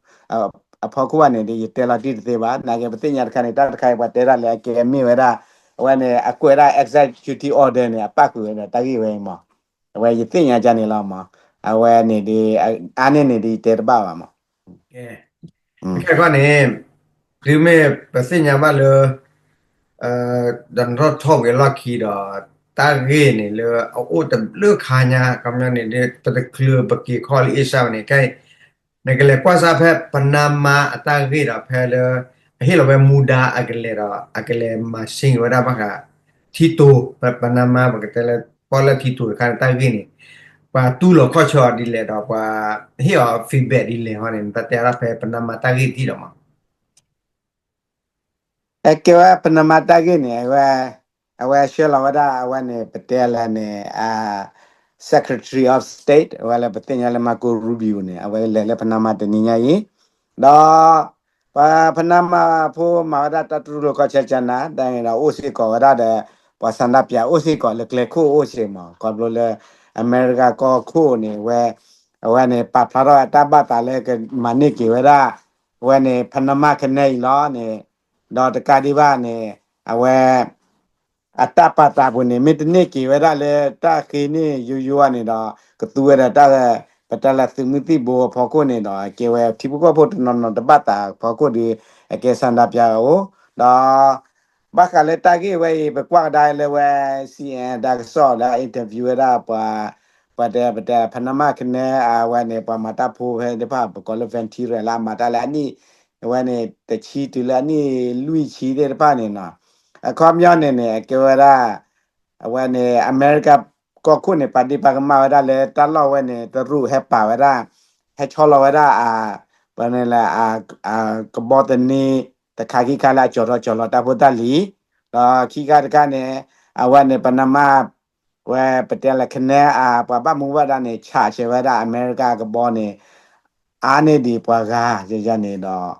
အဖီခိၣ်ဘၣ်န့ၣ်ဒီး ယတဲလီၤတံၢ်တသ့ဘၣ်. သနာ်က့ပသ့ၣ်ညါတခါန့ၣ် တၢ်တခါအံၤပှၤတဲဒၣ်လၢအကဲမ့ၢ်ဝဲဒၣ် အဝဲန့ၣ် အကွဲးဒၣ် executive order န့ၣ် အပၣ်ဃုာ်ဝဲဒီးတၢ်ဂ့ၢ်ဝဲအံၤမး. အဝဲယသ့ၣ်ညါဒ်န့ၣ်လီၤမး. အဝဲန့ၣ်ဒီး အါန့ၢ်န့ၣ်ဒီးယတဲတဘၣ်ဘၣ်မး. ခဲကီန့ၣ် တုၤမ့ၢ်ပသ့ၣ်ညါဘၣ်လၢ ဒီးနထီၣ်ထီၣ်ဝံၤအလီၢ်ခံဒီး တၢ်ဂ့ၢ်န့ၣ်လၢအအိၣ်တဘျုးခါညါ ခီပညီန့ၣ်ဒီး ပတချုးပက့ၤခီၣ်လၢအ့ၡၢၣ်ဘၣ်န့ၣ် ခဲအံၤ နကလဲၤကွၢ်စၢ်ဖဲပနါမါအတၢ်ဂ့ၢ်ဒီး ဖဲလၢ အဟ့ၣ်လီၤဝဲမူဒါအကလဲၤဒီး အကလဲၤမၤရှ့ဝဲဒၣ်ဘၣ်ဃး ထံတိၤ ပနါမါ ပကတဲလၢ ပီၣ်လဲၣ်ထံတိၤတခါန့ၣ် တၢ်ဂ့ၢ်န့ၣ် ပှၤတူၢ်လိာ်ခီၣ်ဆၢအီၤဒ်လဲၣ်ဒီး ပှၤဟ့ၣ်အီၤ feedback ဒ်လဲၣ်ဟီန့ၣ် နတၢ်တဲဒၣ်ဖဲပနါမါတၢ်ဂ့ၢ်တထံၣ်ဒီးမး. အကဲဝဲပနါမါတၢ်ဂ့ၢ်န့ၣ် အဝဲ အဝဲဆှၢလီၤဝဲဒၣ် အဝဲန့ၣ် ပတဲလၢန့ၣ် Secretary of State အဝဲလၢပသ့ၣ်ညါလၢ Marco Rubio န့ၣ် အဝဲလဲၤလၢပနါမါတနံၤညါအံၤ ဒီး ပှၤပနါမါဖိမၤဝဲဒၣ်တၢ်တူၢ်လိာ်ခီၣ်ဆၢကနၤ တၢ်န့ၣ်ဒီးအိၣ်စ့ၢ်ကီးဝဲဒၣ်ဒီး ပှၤဆန္ဒပြအိၣ်စ့ၢ်ကီးလၢကျဲခိၣ်အိၣ်စ့ၢ်မး ခီဖျိလၢ အမဲရကၤကီၢ်ခိၣ်န့ၣ် ဝဲ အဝဲန့ၣ် ပာ်ဖျါထီၣ်အတၢ်ဘၣ်သးလၢကမၤန့ၢ်က့ၤဝဲဒၣ် အဝဲန့ၣ် ပနါမါကနဲအံၤလီၤန့ၣ် ဒီးတကးဒံးဘၣ်န့ၣ် အဝဲ အတၢ်ပာ်သးပူၤန့ၣ် မ့ၢ်တန့ၢ်က့ၤဝဲဒၣ်လၢတၢ်ဃ့န့ၢ်ယိယိအန့ၣ်ဒီး ကသူဝဲဒၣ်တၢ် ပတဲလၢသုးမုၢ်သံၣ်ဘိအဖီခိၣ်န့ၣ်ဒီး အကဲဝဲထံဖိကီၢ်ဖိတနီၤနီၤတဘၣ်သးအဖီခိၣ်ဒီး အကဲဆန္ဒပြအိၣ် ဒီး ဘၣ်ဃးလၢတၢ်ဂ့ၢ်ဝဲအံၤ ပကွၢ်ကဒါလၢဝဲ C N N တၢ်ကစီၣ်လၢ interview ဝဲဒၣ်ပှၤ ပှၤတဲ ပတဲ ပနါမါကနဲအဝဲန့ၣ် ပှၤမၤတၢ်ဖိဖဲသ့ၣ်တဖၣ် ပကိးလၢ Ventura လၢအမၤတၢ်လၢအနံၣ် အဝဲန့ၣ် တဆံတုၤလၢအနံၣ်လွံၢ်ဆံသ့ၣ်တဖၣ်န့ၣ်နီၤ အခီပညီန့ၣ်န့ၣ် အကဲဝဲဒၣ် အဝဲန့ၣ် အမဲရကၤကီၢ်ခိၣ်န့ၣ် ပာ်ဒ့ၣ်ပာ်ကမၣ်ဝဲဒၣ်လၢတၢ်လီၢ်ဝဲန့ၣ် တရူးဟဲပာ်ဝဲဒၣ် ဟဲဆီလီၤဝဲဒၣ် ပှၤန့ၣ်လၢ ကဘီသန့တခါခံခါလၢအကၠီၤထီၣ်ကၠီၤလီၤတၢ်ဖိတၢ်လံၤ ဒီးခံခါတခါန့ၣ် အဝဲန့ၣ် ပနမ ဝဲပတဲလၢ ခနဲ အပှၤဘၣ်မူဘၣ်ဒါန့ၣ် ဆးဆဲးဝဲဒၣ်အမဲရကၤကဘီန့ၣ် အါန့ၢ်ဒံးပှၤဂၤယၤယၤန့ၣ်ဒီး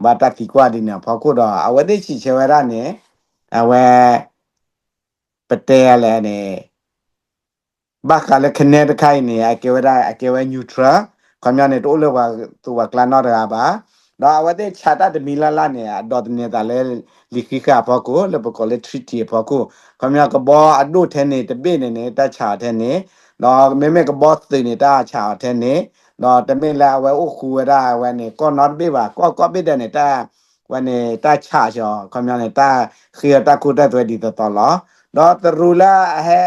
ဘၣ်တၢ်သံကွၢ်ဒ်န့ၣ်အဖီခိၣ်ဒီး အဝဲသ့ၣ်ဆံးဆဲးဝဲဒၣ်န့ၣ် အဝဲ ပတဲလဲၣ်န့ၣ် ဘၣ်ဃးလၢခနဲတခါအံၤန့ၣ် အကဲဝဲဒၣ် အကဲဝဲ neutral ခီပညီန့ၣ် တအိၣ်လၢပှၤသူၣ်ပှၤကျါနီတဂၤဘၣ်. ဒီးအဝဲသ့ၣ်ဆးတၢ်တမံၤလၢ်လၢ်န့ၣ် အဒိးသန့ၤသးလၢ လံာ်ဃံးဃာ်အဖီခိၣ် လၢပကိးလၢ treaty အဖီခိၣ် ခီပညီကဘီအဒိၣ်ထဲန့ၣ်တဘ့ၣ်န့ၣ်န့ၣ် တၢ်ဆးအီၤထဲန့ၣ် ဒီးမ့မ့ၢ်ကဘီသုးန့ၣ် တၢ်ဆးအီၤထဲန့ၣ် ဒီးတမ့ၢ်လၢအဝဲအိၣ်ဃူဝဲဒၣ်အဝဲန့ၣ် ကီၢ်နီတဘ့ၣ်ဘၣ် ကီၢ်ကီၢ်ဘ့ၣ်ဒဲးန့ၣ် တၢ် ဝဲန့ၣ် တၢ်ဆးဆၢအီၤ ခီပညီန့ၣ် တၢ်ဃ့အီၤတၢ်ခိတၢ်သွဲဒ်သိးသိးလီၤ. ဒီးတရူးလၢ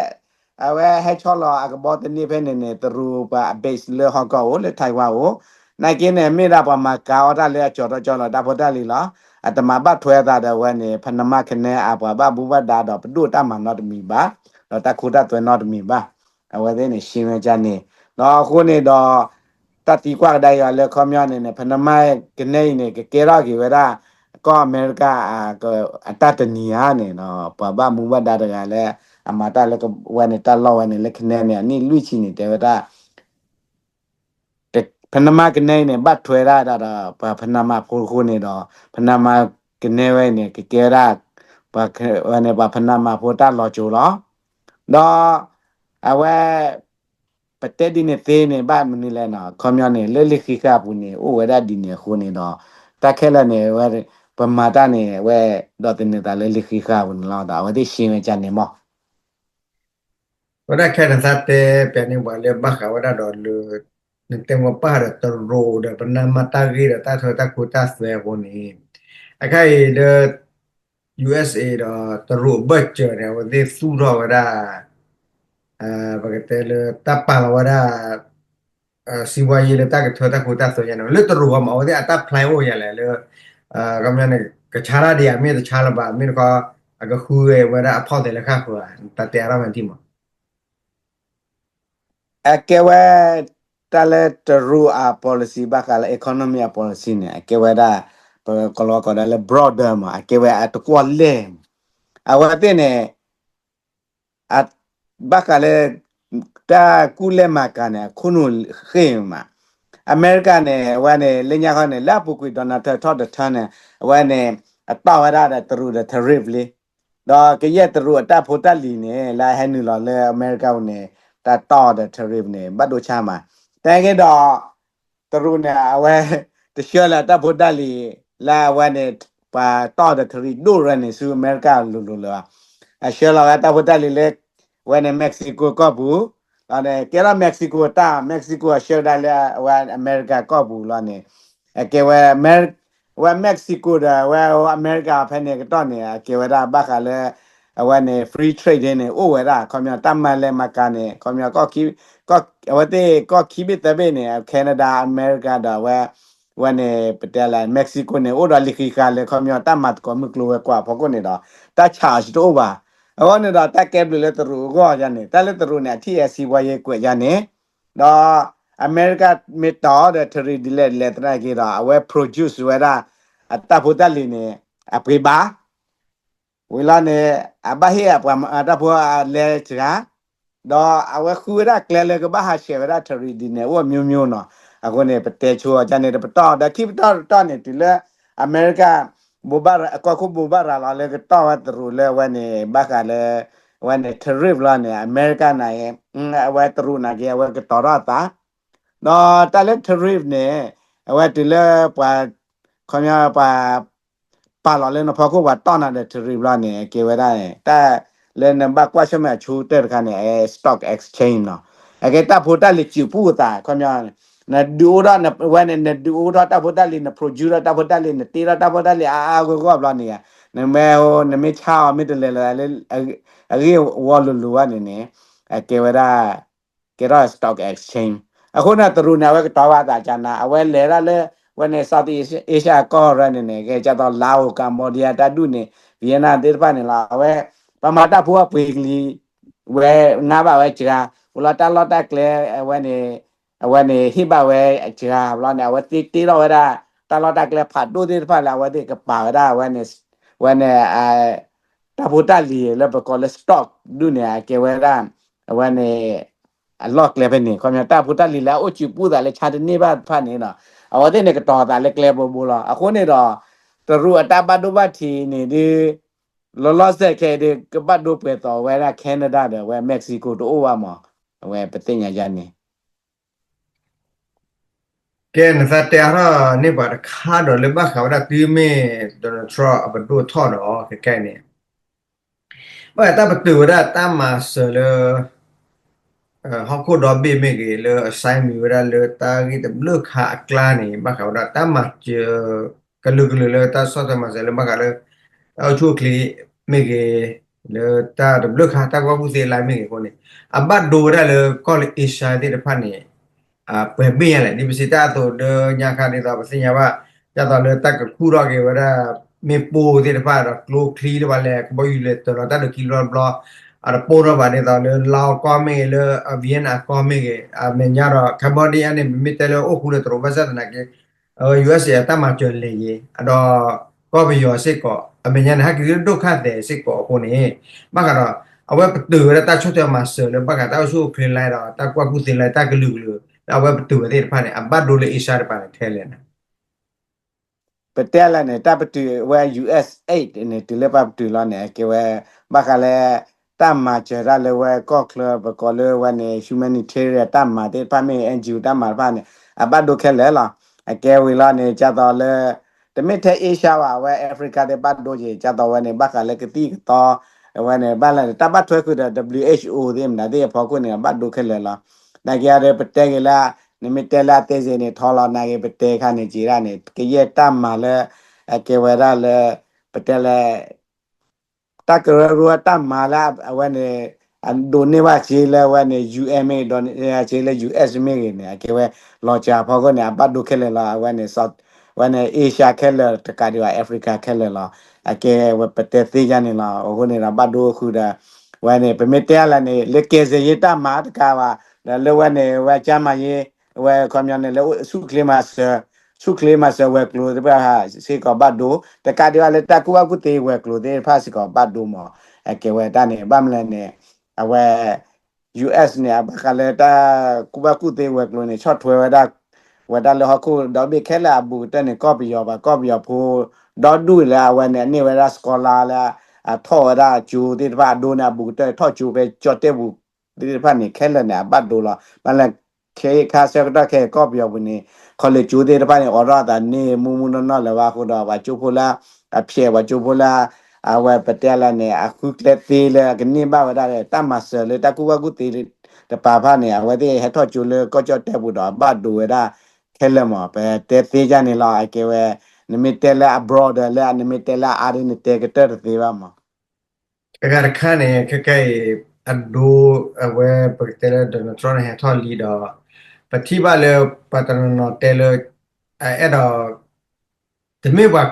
အဝဲဟဲဆီလီၤအကဘီသန့ဖဲန့ၣ်န့ၣ် တရူးပှၤအ base လၢဟီၣ်ကီၢ်အိၣ် လၢ Taiwan အိၣ် နာ်က့န့ၣ် မ့ၢ်ဒၣ်ပှၤမၤကၤအီၣ်တၢ်လၢအကၠီၤထီၣ်ကၠီၤလီၤတၢ်ဖိတၢ်လံၤလီၤ. အတမၤဘၣ်ထွဲအသးဒီးဝဲန့ၣ် ပနမခနဲအပှၤဘၣ်မူဘၣ်ဒါဒီး ပဒိၣ်တၢ်မၤနီတမံၤဘၣ် ဒီးတၢ်ခိတၢ်သွဲနီတမံၤဘၣ်. အဝဲသ့ၣ်န့ၣ် ရှင်းဝဲဒ်န့ၣ် ဒီးအဃိန့ၣ်ဒီး တၢ်သံကွၢ်ကဒါအံၤလၢခီပညီန့ၣ်န့ၣ် ပနမကနဲအံၤန့ၣ် ကကဲထီၣ်က့ၤဝဲဒၣ် ကီၢ်အမဲရကၤ အတၢ်တနံၤဧါန့ၣ်ဒီး ပှၤဘၣ်မူဘၣ်ဒါတဂၤလၢ အမၤတၢ်လၢဝဲန့ၣ် တၢ်လီၢ်ဝဲန့ၣ် လၢခနဲန့ၣ် အနံၣ်လွံၢ်ဆံန့ၣ် တဲဝဲဒၣ် ပနမကနဲအံၤန့ၣ် ဘၣ်ထွဲဒၣ်ဒီး ပှၤပနမဖိအဃိန့ၣ်ဒီး ပနမကနဲဝဲအံၤန့ၣ် ကကဲဝဲဒၣ် ဝဲန့ၣ် ပှၤပနမဖိတၢ်လီၤကၠိလီၤ. ဒီး အဝဲ ပတဲဒ်န့ၣ်သ့န့ၣ် ဘၣ်မနုၤလဲၣ်နီၤ ခီပညီန့ၣ် လၢလံာ်ဃံးဃာ်အပူၤန့ၣ် အိၣ်ဝဲဒၣ်ဒ်န့ၣ်အဃိန့ၣ်ဒီး တၢ်ခဲလၢာ်န့ၣ် ဝဲ ပမၤတၢ်န့ၣ် ဝဲဒိးသန့ၤသးလၢလံာ်ဃံးဃာ်အပူၤန့ၣ်လီၤ. ဒီးအဝဲသ့ၣ်ရှင်းဝဲဒ်န့ၣ်မး ဝဲဒၣ်ခဲနသးတဲပျးန့ၢ်ပှၤလၢဘၣ်ဃးဝဲဒၣ်ဒီးလၢ နတဲမ့ၢ်ပၢ်ဒီးတရူးဒီးပနမတၢ်ဂ့ၢ်ဒီးတၢ်ထၢတၢ်ခိတၢ်သွဲအဃိန့ၣ် အခါအံၤလၢ U S A ဒီးတရူးအဘၢၣ်စၢၤန့ၣ် အဝဲသ့ၣ်သူၣ်ထီၣ်ဝဲဒၣ် ပကတဲလၢတၢ်ပာ်လီၤဝဲဒၣ် စီးပွားရေးလၢတၢ်ကထၢတၢ်ခိတၢ်သွဲယါန့ၣ် လၢတရူးအဂီၢ်မး အဝဲသ့ၣ်အတၢ် plan အိၣ်ယါလဲၣ်လၢ ကမန့ၣ် ကဆါတၢ်ဒံးဧါ မ့ၢ်တဆါလၢၤဘၣ် မ့ၢ်တခီ အကဃုဝဲဒၣ်အဖီၣ်သဲးလၢဃၣ်ဃုဧါ တၢ်တဲအါထီၣ်မးထံၣ်မး အကဲဝဲ တၢ်လၢတရူးအ policy ဘၣ်ဃးလၢ economy အ policy န့ၣ် အကဲဝဲဒၣ် ပကလီၤကိးဒၣ်လၢ broader မး အကဲဝဲအတကွီၢ်လဲၢ်မး အဝဲသ့ၣ်န့ၣ် ဘၣ်ဃးလၢ တၢ်ကူၣ်လဲၤမၤကၤန့ၣ် အခိၣ်နူာ်ဃ့ၢ်မး အမဲရကၤန့ၣ် အဝဲန့ၣ် လၢညါခီန့ၣ် လၢအပူၤကွံာ် Donald Trump ထီၣ်ဒီးထၢန့ၣ် အဝဲန့ၣ် အတီၢ်ဝဲဒၣ်ဒီးတရူးဒီး tariff လံ ဒီးကယဲၢ်တရူးအတၢ်ဖိတၢ်လံၤန့ၣ် လၢအဟဲနုာ်လီၤလၢအမဲရကၤန့ၣ် တၢ်တီၢ်ဒီး tariff န့ၣ် ဘၣ်ဒိဆါမး တက့ဒီး တရူးန့ၣ် အဝဲ တဆှၢလၢအတၢ်ဖိတၢ်လံၤ လၢအဝဲန့ၣ် ပှၤတီၢ်ဒီး tariff ဒိၣ်ရၢန့ၣ် ဆူအမဲရကၤလိၤလိၤလၢၤဘၣ် အဆှၢလီၤဝဲတၢ်ဖိတၢ်လံၤလၢ အဝဲန့ၣ် Mexico ကီၢ်ပူၤ လီၤန့ၣ် ကဲထီၣ် Mexico တၢ် Mexico အဆှၢဒၣ်လၢအဝဲအမဲရကၤကီၢ်ပူၤလီၤန့ၣ် အကဲဝဲ အဝဲ Mexico ဒီးအဝဲအမဲရကၤဖဲန့ၣ်ကတီၢ်န့ၣ် အကဲဝဲဒၣ်ဘၣ်ဃးလၢ အဝဲန့ၣ် free trade န့ၣ် အိၣ်ဝဲဒၣ် ခီပညီတၢ်မၤလဲၤမၤကၤန့ၣ် ခီပညီ အဝဲသ့ၣ်ကီၢ်ခံဘ့ၣ်သၢဘ့ၣ်န့ၣ် Canada အမဲရကၤဒီးအဝဲ အဝဲန့ၣ် ပတဲလၢ Mexico န့ၣ် အိၣ်ဒီးလံာ်ဃံးဃာ်လၢခီပညီတၢ်မၤသကိးမုၢ်ကျိၤဝဲၤကွာ်အဖီခိၣ်န့ၣ်ဒီး တၢ်ဆးအီၤတအိၣ်ဘၣ်. အဃိန့ၣ်ဒီး တၢ်ကဲဘျုးလၢတရူးအဂီၢ်ယါန့ၣ် တၢ်လၢတရူးန့ၣ် အထံၣ်အဲစံးဘှီယဲကွဲးယါန့ၣ် ဒီးအမဲရကၤမ့ၢ်တီၢ်ဒီး tariff ဒ်လဲၣ်ဒ်လဲၣ်သနာ်က့ဒီး အဝဲ produce ဝဲဒၣ် အတၢ်ဖိတၢ်လံၤန့ၣ် အပှ့ၤဘၣ် ဝံၤလီၤန့ၣ် အဘၣ်ဟ့ၣ်အပှၤတၢ်ဖိအလဲစှၤ ဒီးအဝဲဃုဝဲဒၣ်ကျဲလၢကဘၣ်ဟးဆှဲးဝဲဒၣ် tariff ဒ်န့ၣ် အိၣ်အမျိုးမျိုးနီၤ. အဃိန့ၣ် ပတဲဆိအီၤန့ၣ် တပတီၢ်ဒီးခံပတီၢ်တတီၢ်န့ၣ် တုၤလၢအမဲရကၤ ဘိးဘၣ်ရၤ ကီၢ်ခိၣ်ဘိးဘၣ်ရၤလီၤလၢကတီၢ်ဝဲတရူးလၢအဝဲန့ၣ် ဘၣ်ဃးလၢ အဝဲန့ၣ် tariff လီၤန့ၣ် အမဲရကၤန့ၣ် အဝဲတရူးနာ်က့ အဝဲကတီၤထီၣ်အသး ဒီးတၢ်လၢ tariff န့ၣ် အဝဲတုၤလၢပှၤ ခီပညီပှၤ ပာ်လီၤလၢနဖီခိၣ်ပှၤတီၢ်နၤဒီး tariff လီၤန့ၣ် အကဲဝဲဒၣ်န့ၣ် တၢ်လၢနဘၣ်ကွၢ်ဆၢၣ်မဲာ်အဆိကတၢၢ်တခါန့ၣ် အ stock exchange နီၤ. အကဲတၢ်ဖိတၢ်လံၤစုပူသး ခီပညီ နဒုးအိၣ်ထီၣ် ဝဲန့ၣ် နဒုးအိၣ်ထီၣ်တၢ်ဖိတၢ်လံၤ န produce ထီၣ်တၢ်ဖိတၢ်လံၤ နတ့ထီၣ်တၢ်ဖိတၢ်လံၤအါအါဂီၢ်ဂီၢ်ဘျီန့ၣ် နမ့ၢ် နမ့ၢ်ဆါအီၤမ့ၢ်တလဲၤလၢ အဂ့ၢ်ဝီလိၤလိၤဘၣ်န့ၣ်န့ၣ် အကဲဝဲဒၣ် ကဲထီၣ် stock exchange အဃိန့ၣ် တရူးန့ၣ် အဝဲကတီၤဘၣ်အသးကနၤ အဝဲလဲၤဒၣ်လၢ ဝဲန့ၣ် Southeast Asia အကီၢ်ရၢန့ၣ်န့ၣ် ကဲကၢ်သိး Laos Cambodia တၢ်ဒူၣ်န့ၣ် Vietnam သ့ၣ်တဖၣ်န့ၣ်လီၤ. အဝဲ ပှၤမၤတၢ်ဖိအပှ့ၤကလံၤ ဝဲနါဘၣ်ဝဲစှၤ ဝံၤလီၤတၢ်လီၢ်တၢ်ကျဲ အဝဲန့ၣ် အဝဲန့ၣ် ဟ့ၣ်ဘၣ်ဝဲစှၤဘျီန့ၣ် အဝဲသ့တ့ထီၣ်ဝဲဒၣ် တၢ်လီၢ်တၢ်ကျဲဖးဒိၣ်သ့ၣ်တဖၣ်လၢအဝဲသ့ၣ်ကပာ်ဝဲဒၣ် ဝဲန့ၣ် ဝဲန့ၣ် တၢ်ဖိတၢ်လံၤလၢပကိးလၢ stock ဒူၣ်န့ၣ် အကဲဝဲဒၣ် အဝဲန့ၣ် အလီၢ်ကျဲဖဲန့ၣ် ခီပညီတၢ်ဖိတၢ်လံၤလၢအအိၣ်စုပူသးလၢဆါတန့ၢ်ဘၣ်တဖၣ်န့ၣ်ဒီး အဝဲသ့ၣ်န့ၣ်ကတီၤသးလၢကျဲဘိဘိလီၤ. အဃိန့ၣ်ဒီး တရူးအတၢ်ဘၣ်ဒိဘၣ်ထံးန့ၣ်ဒ် လီၤလီၤဆဲးဆဲးဒ် ကဘၣ်ဒိပှဲၤသိးဝဲဒၣ် Canada ဒီးဝဲ Mexico တအိၣ်ဘၣ်မး အဝဲပသ့ၣ်ညါယါန့ၣ် ကဲ နသးတဲအါထီၣ်န့ၢ်ပှၤတခါဒီးလၢဘၣ်ဃးဝဲဒၣ်တုၤမ့ၢ် Donald Trump အပဒိၣ်ထီၣ်ဒီး ခဲကဲန့ၣ် ဘၣ်တၢ်ပတုာ်ဝဲဒၣ်တၢ်မၤစၢၤလၢ ဟီၣ်ခိၣ်ဒီဘ့ၣ်မ့ၢ်ဂ့ၤ လၢအ sign မံၤဝဲဒၣ်လၢတၢ်ဂ့ၢ်တဘျုးခါအကျါန့ၣ် ဘၣ်ဃးဝဲဒၣ်တၢ်မၤစၢၤ ကလုာ်ကလုာ်လၢတၢ်ဆီၣ်ထွဲမၤစၢၤလၢဘၣ်ဃးလၢ တၢ်အိၣ်ဆူၣ်အိၣ်ချ့မ့ၢ်ဂ့ၤ လၢတၢ်တဘျုးခါတၢ်ကွၢ်ကူၣ်သ့အလါမ့ၢ်ဂ့ၤအဃိန့ၣ် အဘၣ်ဒိဝဲဒၣ်လၢကီၢ်လၢ Asia သ့ၣ်တဖၣ်န့ၣ် ပှဲၤဘ့ၣ်ညါလဲၣ် ဒ်ပစံးတၢ်အသိးဒီးညါခါဒ်သိးပသ့ၣ်ညါဘၣ် ဒ်သိးလၢတၢ်ကခူၣ်ထီၣ်က့ၤဝဲဒၣ် မ့ၣ်ပိၢ်သ့ၣ်တဖၣ်ဒီးကျိချံတဖၣ်လဲၣ် ကဘီယူၤလဲၤတၢၤလီၤတၢ်ဒုးခံဘျီတဘျီ အတပိၢ်ထီၣ်ဘၣ်ဒ်သိးလၢ Laos ကီၢ်မ့ၢ်ဂ့ၤ လၢ Vietnam ကီၢ်မ့ၢ်ဂ့ၤ အမဲာ်ညါဒီး Cambodia န့ၣ် မ့မ့ၢ်တဲလၢအိၣ်ဃူလၢတရူးဘၣ်ဆၣ်သနာ်က့ USA အတၢ်မၤစၢၤလဲၤယံၤ အဒီးကီၢ်ပယီၤစ့ၢ်ကီး အမဲာ်ညါန့ၣ် ဟဲက့ၤလၢဒိၣ်ခါသဲးစ့ၢ်ကီးအဃိန့ၣ် ဘၣ်ဃးဒီး အဝဲပတုာ်ဝဲဒၣ်တၢ်ဆီၣ်ထွဲမၤစၢၤလၢဘၣ်ဃးတၢ်အိၣ်ဆူၣ်အိၣ်ချ့လၢဒီး တၢ်ကွၢ်ကူၣ်သ့လၢတၢ်ကလုာ်ကလုာ် လၢအဝဲပတုာ်ဝဲသ့ၣ်တဖၣ်န့ၣ် အဘၣ်ဒိလၢ Asia တဖၣ်န့ၣ်ထဲလဲၣ်န့ၣ် ပတဲလဲၣ်န့ၣ် တၢ်ပတုာ်ဝဲ USAID န့ၣ် တုၤလၢပှၤပတုာ်လီၤန့ၣ် အကဲဝဲ ဘၣ်ဃးလၢ တၢ်မၤစၢၤတၢ်လၢဝဲကီၢ်ချၢ ပကိးလၢဝဲန့ၣ် humanitarian တၢ်မၤသ့ၣ်တဖၣ်မ့ၢ် NGO တၢ်မၤတဖၣ်န့ၣ် အဘၣ်ဒိခဲလၢာ်လီၤ. အကဲဝံၤလီၤန့ၣ် ဒ်သိးလၢ တမ့ၢ်ထဲ Asia ဘၣ် အဝဲ Africa သ့ၣ်ဘၣ်ဒိက့ၤ ဒ်သိးဝဲန့ၣ် ဘၣ်ဃးလၢကသံၣ်ကသီ အဝဲန့ၣ် ဘၣ်လဲၣ်န့ၣ် တၢ်ဘၣ်ထွဲဃုာ်ဒီး WHO သ့ၣ်မနုၤသ့ၣ်အဖီခိၣ်န့ၣ် အဘၣ်ဒိခဲလၢာ်လီၤ. နာ်က့အဒိပတဲက့ၤလၢ နမ့ၢ်တဲလၢအသ့စ့ၢ်န့ၣ် ထီလီၤနာ်က့ ပတဲခါန့ၣ်က့ၤဒၣ်န့ၣ် ကယဲၢ်တၢ်မၤလၢ အကဲဝဲဒၣ်လၢ ပတဲလၢ တၢ်ကရၢကရိတၢ်မၤလၢအဝဲန့ၣ် အဒိးန့ၢ်ဘၣ်စ့လၢအဝဲန့ၣ် UN မ့ၢ်ဂ့ၤ ဒိးန့ၢ်ဘၣ်စ့လၢ US မ့ၢ်ဂ့ၤန့ၣ် အကဲဝဲ လီၤစှၤအဖီခိၣ်န့ၣ် အဘၣ်ဒိခဲလၢာ်လီၤ အဝဲန့ၣ် South ဝဲန့ၣ် Asia ခဲလၢာ် တကးဒံးဘၣ် Africa ခဲလၢာ်လီၤ. အကဲဝဲပတဲသ့ယါန့ၣ်လီၤ. အဃိန့ၣ်ဒီးဘၣ်ဒိဃုာ်ဒီး ဝဲန့ၣ် ပမ့ၢ်တဲလၢန့ၣ် လၢကယ်ဆယ်ရေးတၢ်မၤတကးဘၣ် ဒီးလၢဝဲန့ၣ် ဝဲကျန်းမာရေး ဝဲခီပညီန့ၣ် လၢဆူၣ်ချ့မၤစၢၤ ဆူၣ်ချ့မၤစၢၤဝဲၤကျိၤသ့ၣ်တဖၣ်စ့ၢ်ကီးဘၣ်ဒိ, တကးဒံးဘၣ်လၢတၢ်ကူၣ်ဘၣ်ကူၣ်သ့ဝဲၤကျိၤသ့ၣ်တဖၣ်စ့ၢ်ကီးဘၣ်ဒိမး. အကဲဝဲတၢ်န့ၣ် ဘၣ်မနုၤလဲၣ်န့ၣ် အဝဲ US န့ၣ် အဘၣ်ဃးလၢတၢ်ကူၣ်ဘၣ်ကူၣ်သ့ဝဲၤကျိၤန့ၣ် ဆီၣ်ထွဲဝဲဒၣ် ဝဲဒၣ်လၢဟီၣ်ခိၣ်ဒီဘ့ၣ်ခဲလၢာ်အဘူးကတၢၢ်န့ၣ် ကီၢ်ပယီၤဘၣ် ကီၢ်ပယီၤဖိ ဒီဒူၣ်လၢအဝဲန့ၣ် အန့ၢ်ဝဲဒၣ် scholar လၢ အထီၣ်ဝဲဒၣ်ကၠိသ့ၣ်တဖၣ်အဒိန့ၣ် အဘူးကတၢၢ်ထီၣ်ကၠိဖဲကၠီၣ်တဲၣ်ပူၤ သ့ၣ်တဖၣ်န့ၣ် ခဲလၢာ်န့ၣ် အဘၣ်ဒိလီၤ. ဘၣ်လၢ ခဲခါဆၢကတီၢ်ခဲအံၤ ကီၢ်ပယီၤပူၤန့ၣ် college ကၠိသ့ၣ်တဖၣ်န့ၣ် အိးထီၣ်အသးန့ၣ် မုၢ်မုၢ်နီၢ်နီၢ်လၢၤဘၣ်အဃိဒီး ပှၤကၠိဖိလၢ အဖျဲး ပှၤကၠိဖိလၢ အဝဲပတဲလၢန့ၣ် အဃုကျဲသ့လၢအကန့ၢ်ဘၣ်ဝဲဒၣ် တၢ်မၤစၢၤလၢတၢ်ကူၣ်ဘၣ်ကူၣ်သ့တပၤဖၣ်န့ၣ် အဝဲသ့ၣ်ဟဲထီၣ်ကၠိလၢကီၢ်ကၠီၣ်တဲၣ်ပူၤဒီး ဘၣ်ဒိဝဲဒၣ်ခဲလၢာ်မး. ပတဲသ့ယါန့ၣ်လီၤ. အကဲဝဲ နမ့ၢ်တဲလၢအ broader လၢ နမ့ၢ်တဲလၢအါဒ်နတဲကတၢၢ်တသ့ဘၣ်မး. အဂၤတခါန့ၣ် ခဲကနံၣ်အံၤ အဒိ အဝဲပကတဲလၢ Donald Trump န့ၣ် ဟဲထီၣ်လံဒီး ပထံၣ်ဘၣ်လၢ ပှၤတနီၤနီၤတဲလၢ အအဲၣ်ဒိး တမ့ၢ်ပှၤ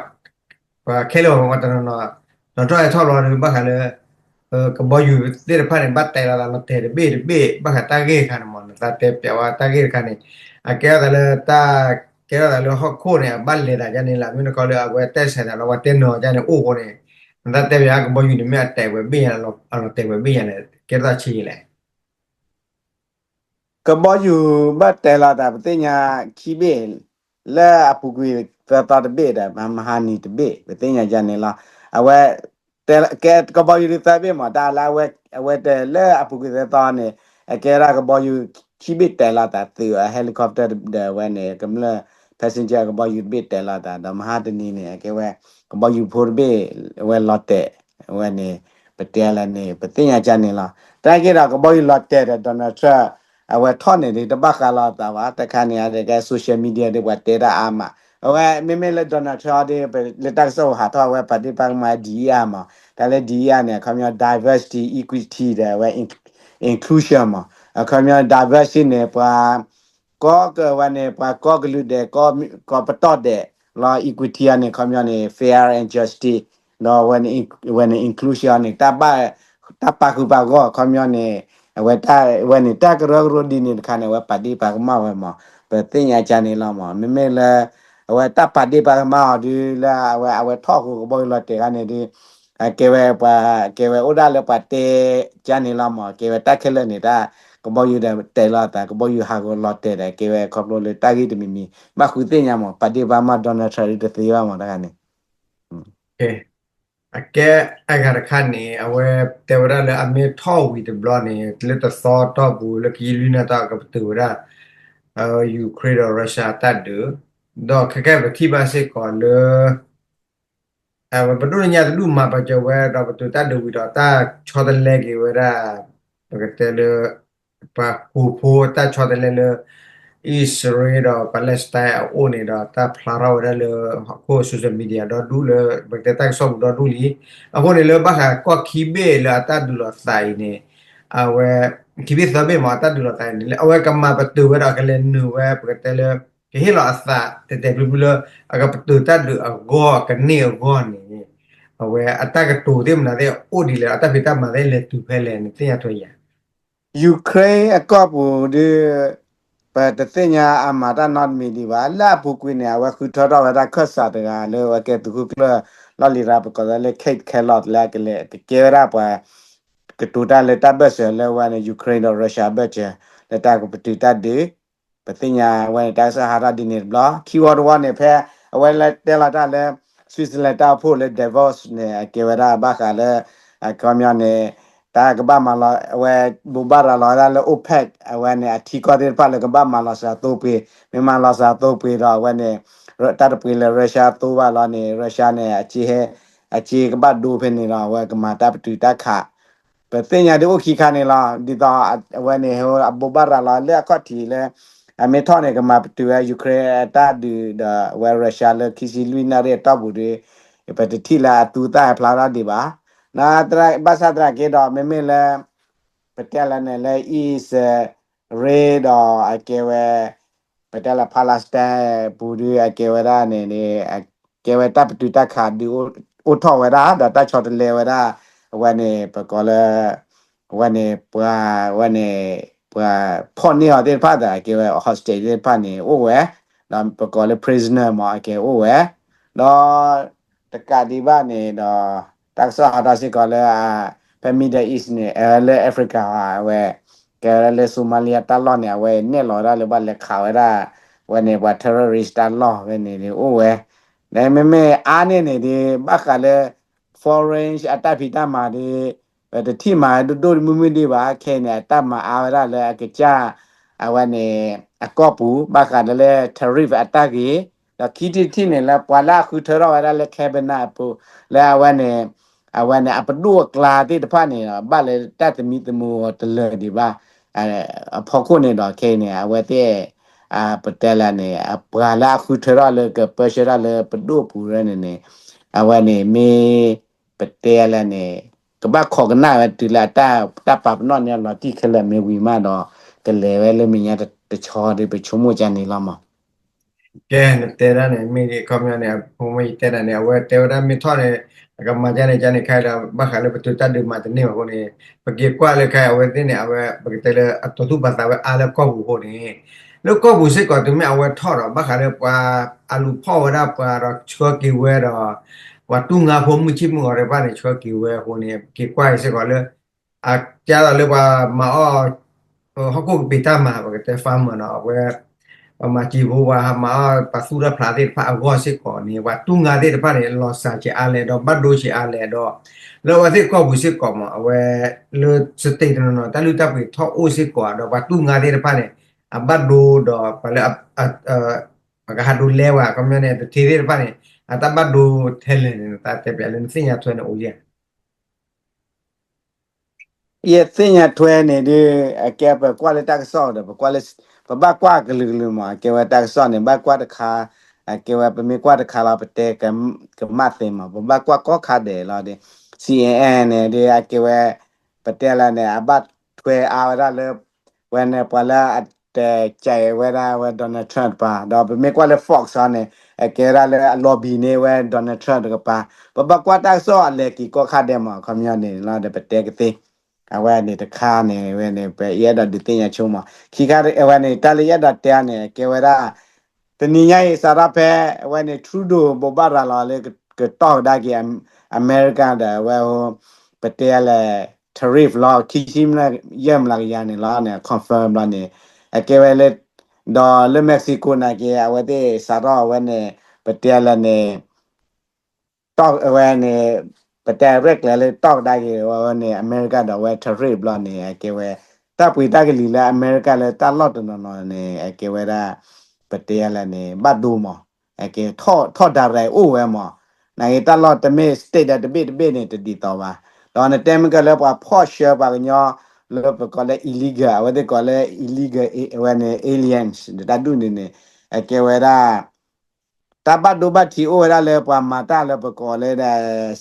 ပှၤခဲလၢာ် ပှၤတနီၤနီၤ Donald Trump ဟဲထီၣ်ဘျီဒီး ဘၣ်ဃးလၢ ကဘီယူၤသ့ၣ်တဖၣ်န့ၣ် ဘၣ်တဲလီၤသးလီၤတဲာ်တဘ့ၣ်တဘ့ၣ် ဘၣ်ဃးတၢ်ဂ့ၢ်တခါန့ၣ်မး နသးတဲပျးဝဲတၢ်ဂ့ၢ်တခါန့ၣ် အကဲထီၣ်သးလၢတၢ် ကဲထီၣ်သးလၢဟီၣ်ခိၣ်န့ၣ် အဘၣ်လဲၤသးဒ်န့ၣ်လီၤ. မ့ၢ်နကီလၢအဝဲတဲဆဲးသးဒီး ပှၤတဲနီၤဒ်န့ၣ်အိၣ်အဃိန့ၣ် နသးတဲပျးကဘီယူၤန့ၣ် မ့ၢ်အတဲာ်ဝဲဘ့ၣ်ညါ အလီၤတဲာ်ဝဲဘ့ၣ်ညါန့ၣ် ကဲထီၣ်ဆံးလဲၣ်. ကဘီယူၤဘၣ်တဲာ်လီၤသး ပသ့ၣ်ညါခံဘ့ၣ် လၢအပူၤကွံာ်သၢသီတဘ့ၣ်ဒီး မဟါနံၤတဘ့ၣ် ပသ့ၣ်ညါယါန့ၣ်လီၤ. အဝဲ ကဲကဘီယူၤဒ်သၢဘ့ၣ်မး တၢ်လၢအဝဲ အဝဲတဲလၢအပူၤကွံာ်သၢသီန့ၣ် အကဲဒၣ်ကဘီယူၤခံဘ့ၣ်တဲာ်လီၤသးသုး helicopter ဒီးဝဲန့ၣ် ကမျၢၢ် passenger ကဘီယူၤတဘ့ၣ်တဲာ်လီၤသး ဒီးမဟါတနံၤန့ၣ် အကဲဝဲ ကဘီယူၤဖိတဘ့ၣ် အဝဲလီၤတဲာ် အဝဲန့ၣ် ပတဲလၢန့ၣ် ပသ့ၣ်ညါကန့ၣ်လီၤ. တၢ်က့ဒီးကဘီယူၤလီၤတဲာ်ဒီး Donald Trump အဝဲထီၣ်န့ၣ်ဒ်တဘၣ်ဃးလီၤသးဘၣ် တခါန့ၣ် အကဲ social media ဒ်ပှၤတဲတၢ်အါမး အဝဲမ့မ့ၢ်လၢ Donald Trump ဒ် လၢတၢ်ကစီၣ်ဟးထီၣ်အဝဲပာ်ဒ့ၣ်ပာ်ကမၣ် DEI မး တၢ်လၢ DEI န့ၣ် အခီပညီ diversity equity ဒီးအဝဲ inclusion မး အခီပညီ diversity န့ၣ် ပှၤ ကီၢ်ကဝဲန့ၣ် ပှၤကီၢ်ကလုာ်ဒဲး ကီၢ်ပတီၢ်ဒဲးလီၤ equity အန့ၣ် အခီပညီန့ၣ် fair and justice ဒီးဝဲန့ၣ် inclusion န့ၣ် တၢ်ပာ်ဃုာ်ပာ်ဂီၢ် အခီပညီန့ၣ် အဝဲတၢ်ဝဲန့ၣ် တၢ်ကရၢကရိဒ်န့ၣ်တခါန့ၣ် အဝဲပာ်ဒ့ၣ်ပာ်ကမၣ်ဝဲမး ပသ့ၣ်ညါကန့ၣ်လီၤမး မ့မ့ၢ်လၢ အဝဲတၢ်ပာ်ဒ့ၣ်ပာ်ကမၣ်အီၤဒ်လၢအဝဲ အဝဲထီၣ်ဃုာ်ကဘီယူၤလီၤတဲာ်ခါန့ၣ်ဒ် အကဲဝဲပှၤ ကဲဝဲအိၣ်ဒၣ်လၢပှၤတဲကန့ၣ်လီၤမး ကဲဝဲတၢ်ခဲလၢာ်န့ၣ် တၢ်ကဘီယူၤဒီးတဲာ်လီၤသး ကဘီယူၤဟးဂီၤလီၤတဲာ်ဒီး ကဲဝဲခီဖျိလၢတၢ်ဂ့ၢ်တမံၤမံၤ ဘၣ်ဃုသ့ၣ်ညါမး ပာ်ဒ့ၣ်ပာ်ကမၣ် Donald Trump ဒ်တသ့ဘၣ်မးတခါန့ၣ် အကဲအဂၤတခါန့ၣ် အဝဲတဲဝဲဒၣ်လၢအမ့ၢ်ထီၣ်ဝံၤတဘျီန့ၣ် လၢတသီတီၢ်ပူၤ လၢခံယုၢ်လွံၢ်နၣ်ရံၣ်အတီၢ် ကပတုာ်ဝဲဒၣ် Ukraine ဒီး Russia တၢ်ဒုး ဒီးခဲကဲပထံၣ်ဘၣ်စ့ၢ်ကီးလၢ အဝဲပဒိၣ်တညါတဒူၣ်မၤပာ်စၢၤဝဲ ဒီးပတုာ်တၢ်ဒုးဝံၤဒီး တၢ်ဆီတလဲက့ၤဝဲဒၣ် ပကတဲလၢ ပှၤဃိာ်ဖိတၢ်ဆီတလဲလၢ အံၣ်စရ့လးဒီး Palestine အအိၣ်န့ၣ်ဒီး တၢ်ဖျါထီၣ်ဝဲဒၣ်လၢ ဟီၣ်ခိၣ် social media ဒီဒူၣ်လၢ ပကတဲတၢ်ကစီၣ်ပူၤဒီဒူၣ်လံ. အဃိန့ၣ်လၢဘၣ်ဃးကီၢ်ခံဘ့ၣ်လၢအတၢ်ဒုးလိာ်သးအံၤန့ၣ် အဝဲ ခံဘ့ၣ်သၢဘ့ၣ်မး အတၢ်ဒုးလိာ်သးအံၤန့ၣ် လၢအဝဲကမၤပတုာ်ဝဲဒီးကလဲၤနုာ်ဝဲ ပကတဲလၢ ကဟ့ၣ်လီၤအသးတဲာ်တဲာ်ဖျုဖျုလၢ အကပတုာ်တၢ်ဒုးအဂီၢ် ကန့ၢ်အဂီၢ်န့ၣ် အဝဲအတၢ်ကတိၤသ့ၣ်မနုၤသ့ၣ်အိၣ်ဒ်လဲၣ် အတၢ်ဖံးတၢ်မၤသ့ၣ်လဲၤတုၤဖဲလဲၣ်န့ၣ် သ့ၣ်ညါထွဲယၤ Ukraine အကီၢ်ပူၤဒ် ပတသ့ၣ်ညါအမၤတၢ်နီတမံၤဒံးဘၣ် လၢအပူၤကွံာ်န့ၣ် အဝဲဃုထၢထီၣ်ဝဲဒၣ်ခၢၣ်စးတဂၤလၢအဝဲကဲသုးခိၣ်ကျၢၢ်လီၢ်လံၤရၤ ပကိးသးလၢ Keith Kellogg လၢအကလဲၤကကဲဝဲဒၣ်ပှၤ ကတိၤတၢ်လၢတၢ်ဘၢၣ်စၢၤလၢဝဲန့ၣ် Ukraine ဒီး Russia ဘၢၣ်စၢၤ လၢတၢ်ကပတုာ်တၢ်ဒုး ပသ့ၣ်ညါဝဲန့ၣ် တၢ်ကစီၣ်ဟးထီၣ်ဒ်န့ၣ်တဘျီ ခံဝီတဝီန့ၣ် ဖဲအဝဲလၢတဲလီၤတၢ်လၢ Switzerland တၢ်အိၣ်ဖှိၣ်လၢ Davos န့ၣ် အကဲဝဲဒၣ်ဘၣ်ဃးလၢ အခီပညီန့ၣ် တၢ်ကဘၣ်မၤလီၤ အဝဲဘိးဘၣ်ရၤလီၤဝဲဒၣ်လၢ OPEC အဝဲန့ၣ် အထံကီၢ်သ့ၣ်တဖၣ်လၢကဘၣ်မၤလီၤစှၤသိပှ့ၤ မ့ၢ်မၤလီၤစှၤသိပှ့ၤဒီးအဝဲန့ၣ် တၢ်တပှ့ၤလၢ Russia သိဘၣ်လီၤန့ၣ် Russia န့ၣ် အစ့ဟဲ အစ့ကဘၣ်ဒိဖဲန့ၣ်ဒီး အဝဲကမၤတၢ်ပတုာ်တၢ်ခး ပသ့ၣ်ညါဒ်အိၣ်ခံခါန့ၣ်လီၤ. ဒ်သိးအဝဲန့ၣ် အဘိးဘၣ်ရၤလီၤလၢအခီၣ်ထံးလၢ အမ့ၢ်ထီၣ်န့ၣ် ကမၤပတုာ်ဝဲ Ukraine အတၢ်ဒုးဒီးဝဲ Russia လၢခံဆံလွံၢ်နၣ်ရံၣ်အတီၢ်ပူၤဒီး ပတထံၣ်လၢအသူသၣ်ဖျါထီၣ်ဒံးဘၣ်. ဘၣ်ဆၣ်သနာ်က့ဒီး မ့မ့ၢ်လၢ ပတဲလၢန့ၣ်လၢ အံၣ်စရ့လးဒီးအကဲဝဲ Palestine ပတဲလၢ Palestine ပူၤဒုး အကဲဝဲဒၣ်န့ၣ်န့ၣ် အကဲဝဲတၢ်ပတုာ်တၢ်ခးဒုးအိၣ်ထီၣ်ဝဲဒၣ် ဒီးတၢ်ဆီတလဲဝဲဒၣ် အဝဲန့ၣ် ပကိးလၢ အဝဲန့ၣ် ပှၤ အဝဲန့ၣ် ပှၤဖီၣ်န့ၢ်အီၤသ့ၣ်တဖၣ်ဒီး အကဲဝဲ hostage သ့ၣ်တဖၣ်န့ၣ် အိၣ်ဝဲ ဒီးပကိးလၢ prisoner မ့ၢ် အကဲအိၣ်ဝဲ ဒီး တကးဒံးဘၣ်န့ၣ်ဒီး တၢ်ကစီၣ်ဟးထီၣ်စ့ၢ်ကီးလၢ ဖဲ Middle East န့ၣ် လၢ Africa အဝဲ ကဲဝဲဒၣ်လၢ Somalia တၢ်လီၢ်န့ၣ် အဝဲနဲၣ်လီၤဝဲဒၣ်လၢဘၣ်လဲၤခးဝဲဒၣ် ဝဲန့ၣ် ပှၤ terrorist တၢ်လီၢ်ဝဲန့ၣ်ဒုးအိၣ်ဝဲ ဒီးမ့မ့ၢ်အါန့ၢ်န့ၣ်ဒုး ဘၣ်ဃးလၢ foreign အတၢ်ဖံးတၢ်မၤဒုး တထံၣ်မၤဒိၣ်ဒိၣ်မုၢ်မုၢ်ဒံးဘၣ် ခဲအံၤန့ၣ် အတၢ်မၤအါဝဲဒၣ်လၢအကစၢ် အဝဲန့ၣ် အကီၢ်ပူၤ ဘၣ်ဃးလၢ tariff အတၢ်ဂ့ၤ ဒီးခံထံၣ်တထံၣ်န့ၣ်လၢပှၤလၢအဃုထၢထီၣ်ဝဲဒၣ်လၢ cabinet အပူၤ လၢအဝဲန့ၣ် အဝဲန့ၣ် အပဒိၣ်အကျါသ့ၣ်တဖၣ်န့ၣ်ဒီး ဘၣ်လၢတၢ်သမံသမိးတလၢာ်ဒံးဘၣ် အဖီခိၣ်န့ၣ်ဒီး ခဲအံၤန့ၣ် အဝဲသ့ၣ် ပတဲလၢန့ၣ် အပှၤလၢအဃုထၢထီၣ်လၢကပၢဆှၢထီၣ်လၢပဒိၣ်အပူၤန့ၣ်န့ၣ် အဝဲန့ၣ်မ့ၢ် ပတဲလၢန့ၣ် ကဘၣ်ခိးကနၣ်ဝဲတုၤလၢအတၢ် တၢ်ပာ်ပနီၣ်န့ၢ်အလီၤတံၢ်ခဲလၢာ်မ့ၢ်ဝံၤမးဒီး ကလဲၤဝဲလၢမဲာ်ညါတဆီဒီး ပဆိကမိၣ်ကန့ၣ်လီၤမး ကဲ နတဲဒၣ်န့ၣ် မ့ၢ်ဒ်အခီပညီန့ၣ် အဖိမ့ၢ်ယတဲဒၣ်န့ၣ် အဝဲတဲဝဲဒၣ်မ့ၢ်ထီၣ်န့ၣ် အကမၤကန့ၣ်ကန့ၣ်ခဲအံၤဒီး ဘၣ်ဃးလၢပတုာ်တၢ်ဒုးမၤတန့ၢ်ဘၣ်အဃိန့ၣ် ပက့ၤကွၢ်လၢခဲအံၤ အဝဲသ့ၣ်န့ၣ် အဝဲ ပကတဲလၢအတီၤသူၣ်ပာ်သးဝဲအါလၢကီၢ်ပူၤအဃိန့ၣ် လၢကီၢ်ပူၤစ့ၢ်ကီး တုၤမ့ၢ်အဝဲထီၣ်ဒီး ဘၣ်ဃးလၢပှၤအလူၤဖီၣ်ဝဲဒၣ်ပှၤဒီးဆှၢက့ၤဝဲဒီး ပှၤတူၢ်ငါဖိမုၣ်ဆ့ၣ်မုၢ်ဂီၤတဖၣ်န့ၣ် ဆှၢက့ၤဝဲအဃိန့ၣ် ပက့ၤကွၢ်အံၤစ့ၢ်ကီးလၢ အကဲသိးလၢပှၤမၤအီၣ် ဟီၣ်ခိၣ်ကပ့ၤတၢ်မၤ ပကတဲ farmer နီၤ အဝဲ ပှၤမၤစံာ်ဖိ ပှၤမၤအီၣ် ပှၤသူၣ်ထီၣ်ဖျးသ့ၣ်တဖၣ်အဂီၢ်စ့ၢ်ကီးန့ၣ် ပှၤတူၢ်ငါသ့ၣ်တဖၣ်န့ၣ် လီၤစၢ်ဆံးအါလဲၣ်ဒီး ဘၣ်ဒိဆံးအါလဲၣ်ဒီး လၢအဝဲသ့ၣ်ကီၢ်ပူၤစ့ၢ်ကီးမး အဝဲ လၢ state တနီၤနီၤ တၢ်လုၢ်တၢ်ပှ့ၤထီၣ်အိၣ်စ့ၢ်ကီးဒီး ပှၤတူၢ်ငါသ့ၣ်တဖၣ်န့ၣ် အဘၣ်ဒိဒီးပှၤလၢ ပှၤကဟးဒိးလဲဝဲ အခီပညီန့ၣ် တထ့သ့ၣ်တဖၣ်န့ၣ် အတၢ်ဘၣ်ဒိထဲလဲၣ်န့ၣ် တၢ်တဲပျးလၢနသ့ၣ်ညါထွဲန့ၣ်အိၣ်ဧါ ယသ့ၣ်ညါထွဲန့ၣ်ဒုး အကဲပကွၢ်လၢတၢ်ကစီၣ်ဒီး ပကွၢ်လၢ ပဘၣ်ကွၢ်ကလုာ်ကလုာ်မး အကဲဝဲတၢ်ကစီၣ်န့ၣ် ဘၣ်ကွၢ်တခါ အကဲဝဲပမ့ၢ်ကွၢ်တခါလီၤ ပတဲကမၣ်သ့မး ပဘၣ်ကွၢ်ကီၢ်ခါဒဲးလီၤဒီး စီအ့ၣ်အ့ၣ်န့ၣ်ဒုး အကဲဝဲ ပတဲလၢန့ၣ် အဘၣ်ထွဲအါဝဲဒၣ်လၢ ဝဲန့ၣ် ပှၤလၢအတစဲးဝဲဒၣ်ဝဲ Donald Trump တပၤ ဒီးပမ့ၢ်ကွၢ်လၢ Fox အီၤန့ၣ် အကဲဝဲဒၣ်လၢအ lobby န့ၢ်ဝဲ Donald Trump တကပၤ ပဘၣ်ကွၢ်တၢ်ကစီၣ်အလဲၤက့ၤကီၢ်ခါဒဲးမး အခီပညီန့ၣ်လီၤဒီး ပတဲကသ့ အဝဲန့ၣ်တခါန့ၣ် ဝဲန့ၣ် ပအဲၣ်ဒိးဒုးသ့ၣ်ညါဆိမး ခံခါအဝဲန့ၣ် တၢ်လၢယအဲၣ်ဒိးတဲန့ၣ် အကဲဝဲဒၣ် တနံၤညါအံၤ စးထီၣ်ဖဲ အဝဲန့ၣ် Trudeau ဘိးဘၣ်ရၤလီၤလၢ ကတီၢ်ကဒါက့ၤ အမဲရကၤဒီး အဝဲ ပတဲလဲၣ် tariff လီၤ ခံဆံယဲၢ်မျးကယၤန့ၣ်လီၤန့ၣ် confirm လီၤန့ၣ် အကဲဝဲလၢ ဒီးလၢ Mexico နာ်က့ အဝဲသ့ၣ်စးထီၣ်အဝဲန့ၣ် ပတဲလဲၣ်န့ၣ် တီၢ်အဝဲန့ၣ် ပတဲရဲၣ်ကျဲၤလၢတီၢ်ကဒါက့ၤဝဲန့ၣ် အမဲရကၤဒီးအဝဲ tariff ဘျီန့ၣ် အကဲဝဲ တၢ်ပှ့ၤတၢ်ကလံၤလၢအမဲရကၤလၢတၢ်လီၢ်တနီၤနီၤန့ၣ် အကဲဝဲဒၣ် ပတဲလဲၣ်န့ၣ် ဘၣ်ဒိမး အကဲ ထီၣ် ထီၣ် direct အိၣ်ဝဲမး နာ်က့တၢ်လီၢ်တမ့ၢ် state ဒီးတဘ့ၣ်တဘ့ၣ်န့ၣ် တဒ်သိးဘၣ် ဒီးနတဲမ့ၢ်ကလၢပှၤဖီၣ်ဆှၢပှၤကညီ လၢပကိးလၢ illegal အဝဲသ့ၣ်ကိးလၢ illegal အဝဲန့ၣ် aliens ဒီးတၢ်ဒူၣ်န့ၣ်န့ၣ် အကဲဝဲဒၣ် တၢ်ဘၣ်ဒိဘၣ်ထံးအိၣ်ဝဲဒၣ်လၢပှၤမၤတၢ်လၢပကိးလၢ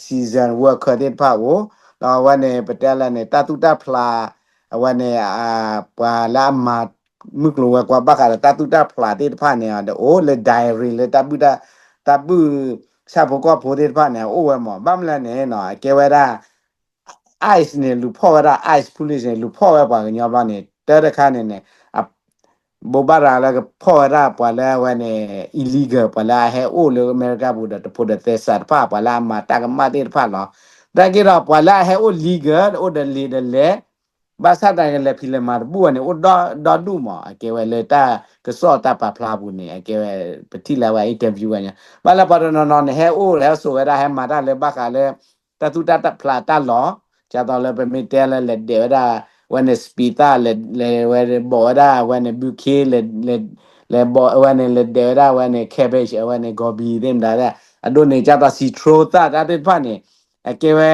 season worker သ့ၣ်တဖၣ်အအိၣ် ဒီးအဝဲန့ၣ် ပတဲလဲၣ်န့ၣ် တၢ်သူၣ်တၢ်ဖျး အဝဲန့ၣ် ပှၤလၢအမၤမုၢ်ကျိၤဝဲၤကွာ်ဘၣ်ဃးဒီးတၢ်သူၣ်တၢ်ဖျးသ့ၣ်တဖၣ်န့ၣ်ဒီးအိၣ်လၢ diary လၢတၢ်ဘုၣ်တၢ် တၢ်ဘုၣ် ဆၣ်ဖိကီၢ်ဖိသ့ၣ်တဖၣ်န့ၣ် အိၣ်ဝဲမး ဘၣ်မနုၤလဲၣ်န့ၣ် အကဲဝဲဒၣ် ice န့ၣ် လူၤဖီၣ်ဝဲဒၣ် ice police န့ၣ် လူၤဖီၣ်ဝဲပှၤကညီဘျီန့ၣ် တၢ်တခါန့ၣ်န့ၣ် ဘိးဘၣ်ရၤလၢကဖီၣ်ဝဲဒၣ်ပှၤလၢအဝဲန့ၣ် illegal ပှၤလၢအဟဲအိၣ်လၢအမဲရကၤပူၤဒီးတဖိးဒီးသဲစးတဖၣ် ပှၤလၢအမၤတၢ်ကမၣ်သ့ၣ်တဖၣ်လီၤ. သနာ်က့ဒီးပှၤလၢအဟဲအိၣ် legal အိၣ်ဒီးလံာ်ဒီးလဲၢ် ဘၣ်ဆၣ်သနာ်က့လဲၤဖံးလဲၤမၤတဘူၣ်ဝဲန့ၣ် အိၣ်ဒီဒူၣ်မး အကဲဝဲလၢတၢ်ကစီၣ်တၢ်ပာ်ဖျါအပူၤန့ၣ် အကဲဝဲ ပထံၣ်လၢဝဲ interview ဝဲညါ ဘၣ်လၢပှၤတနီၤနီၤန့ၣ် ဟဲအိၣ် ဟဲစိာ်ဝဲဒၣ် ဟဲမၤတၢ်လၢဘၣ်ဃးလၢ တၢ်သူၣ်တၢ်ဖျးတၢ်လီၢ် ဒ်သိးလၢပမ့ၢ်တဲလၢလဲၤဒဲးဝဲဒၣ် အဝဲန့ၣ် စပံးသၣ် လဲၤဝဲဘီးဝဲဒၣ် အဝဲန့ၣ် ဘုခ့ လဲၤဘီးအဝဲန့ၣ် လဲၤဒဲးဝဲဒၣ် အဝဲန့ၣ် cabbage အဝဲန့ၣ် ဂီၤဘံၤသ့ၣ်မတၤ အဒိန့ၣ် ဒ်သိး စံးထြိသၣ်တၢ်သ့ၣ်တဖၣ်န့ၣ် အကဲဝဲ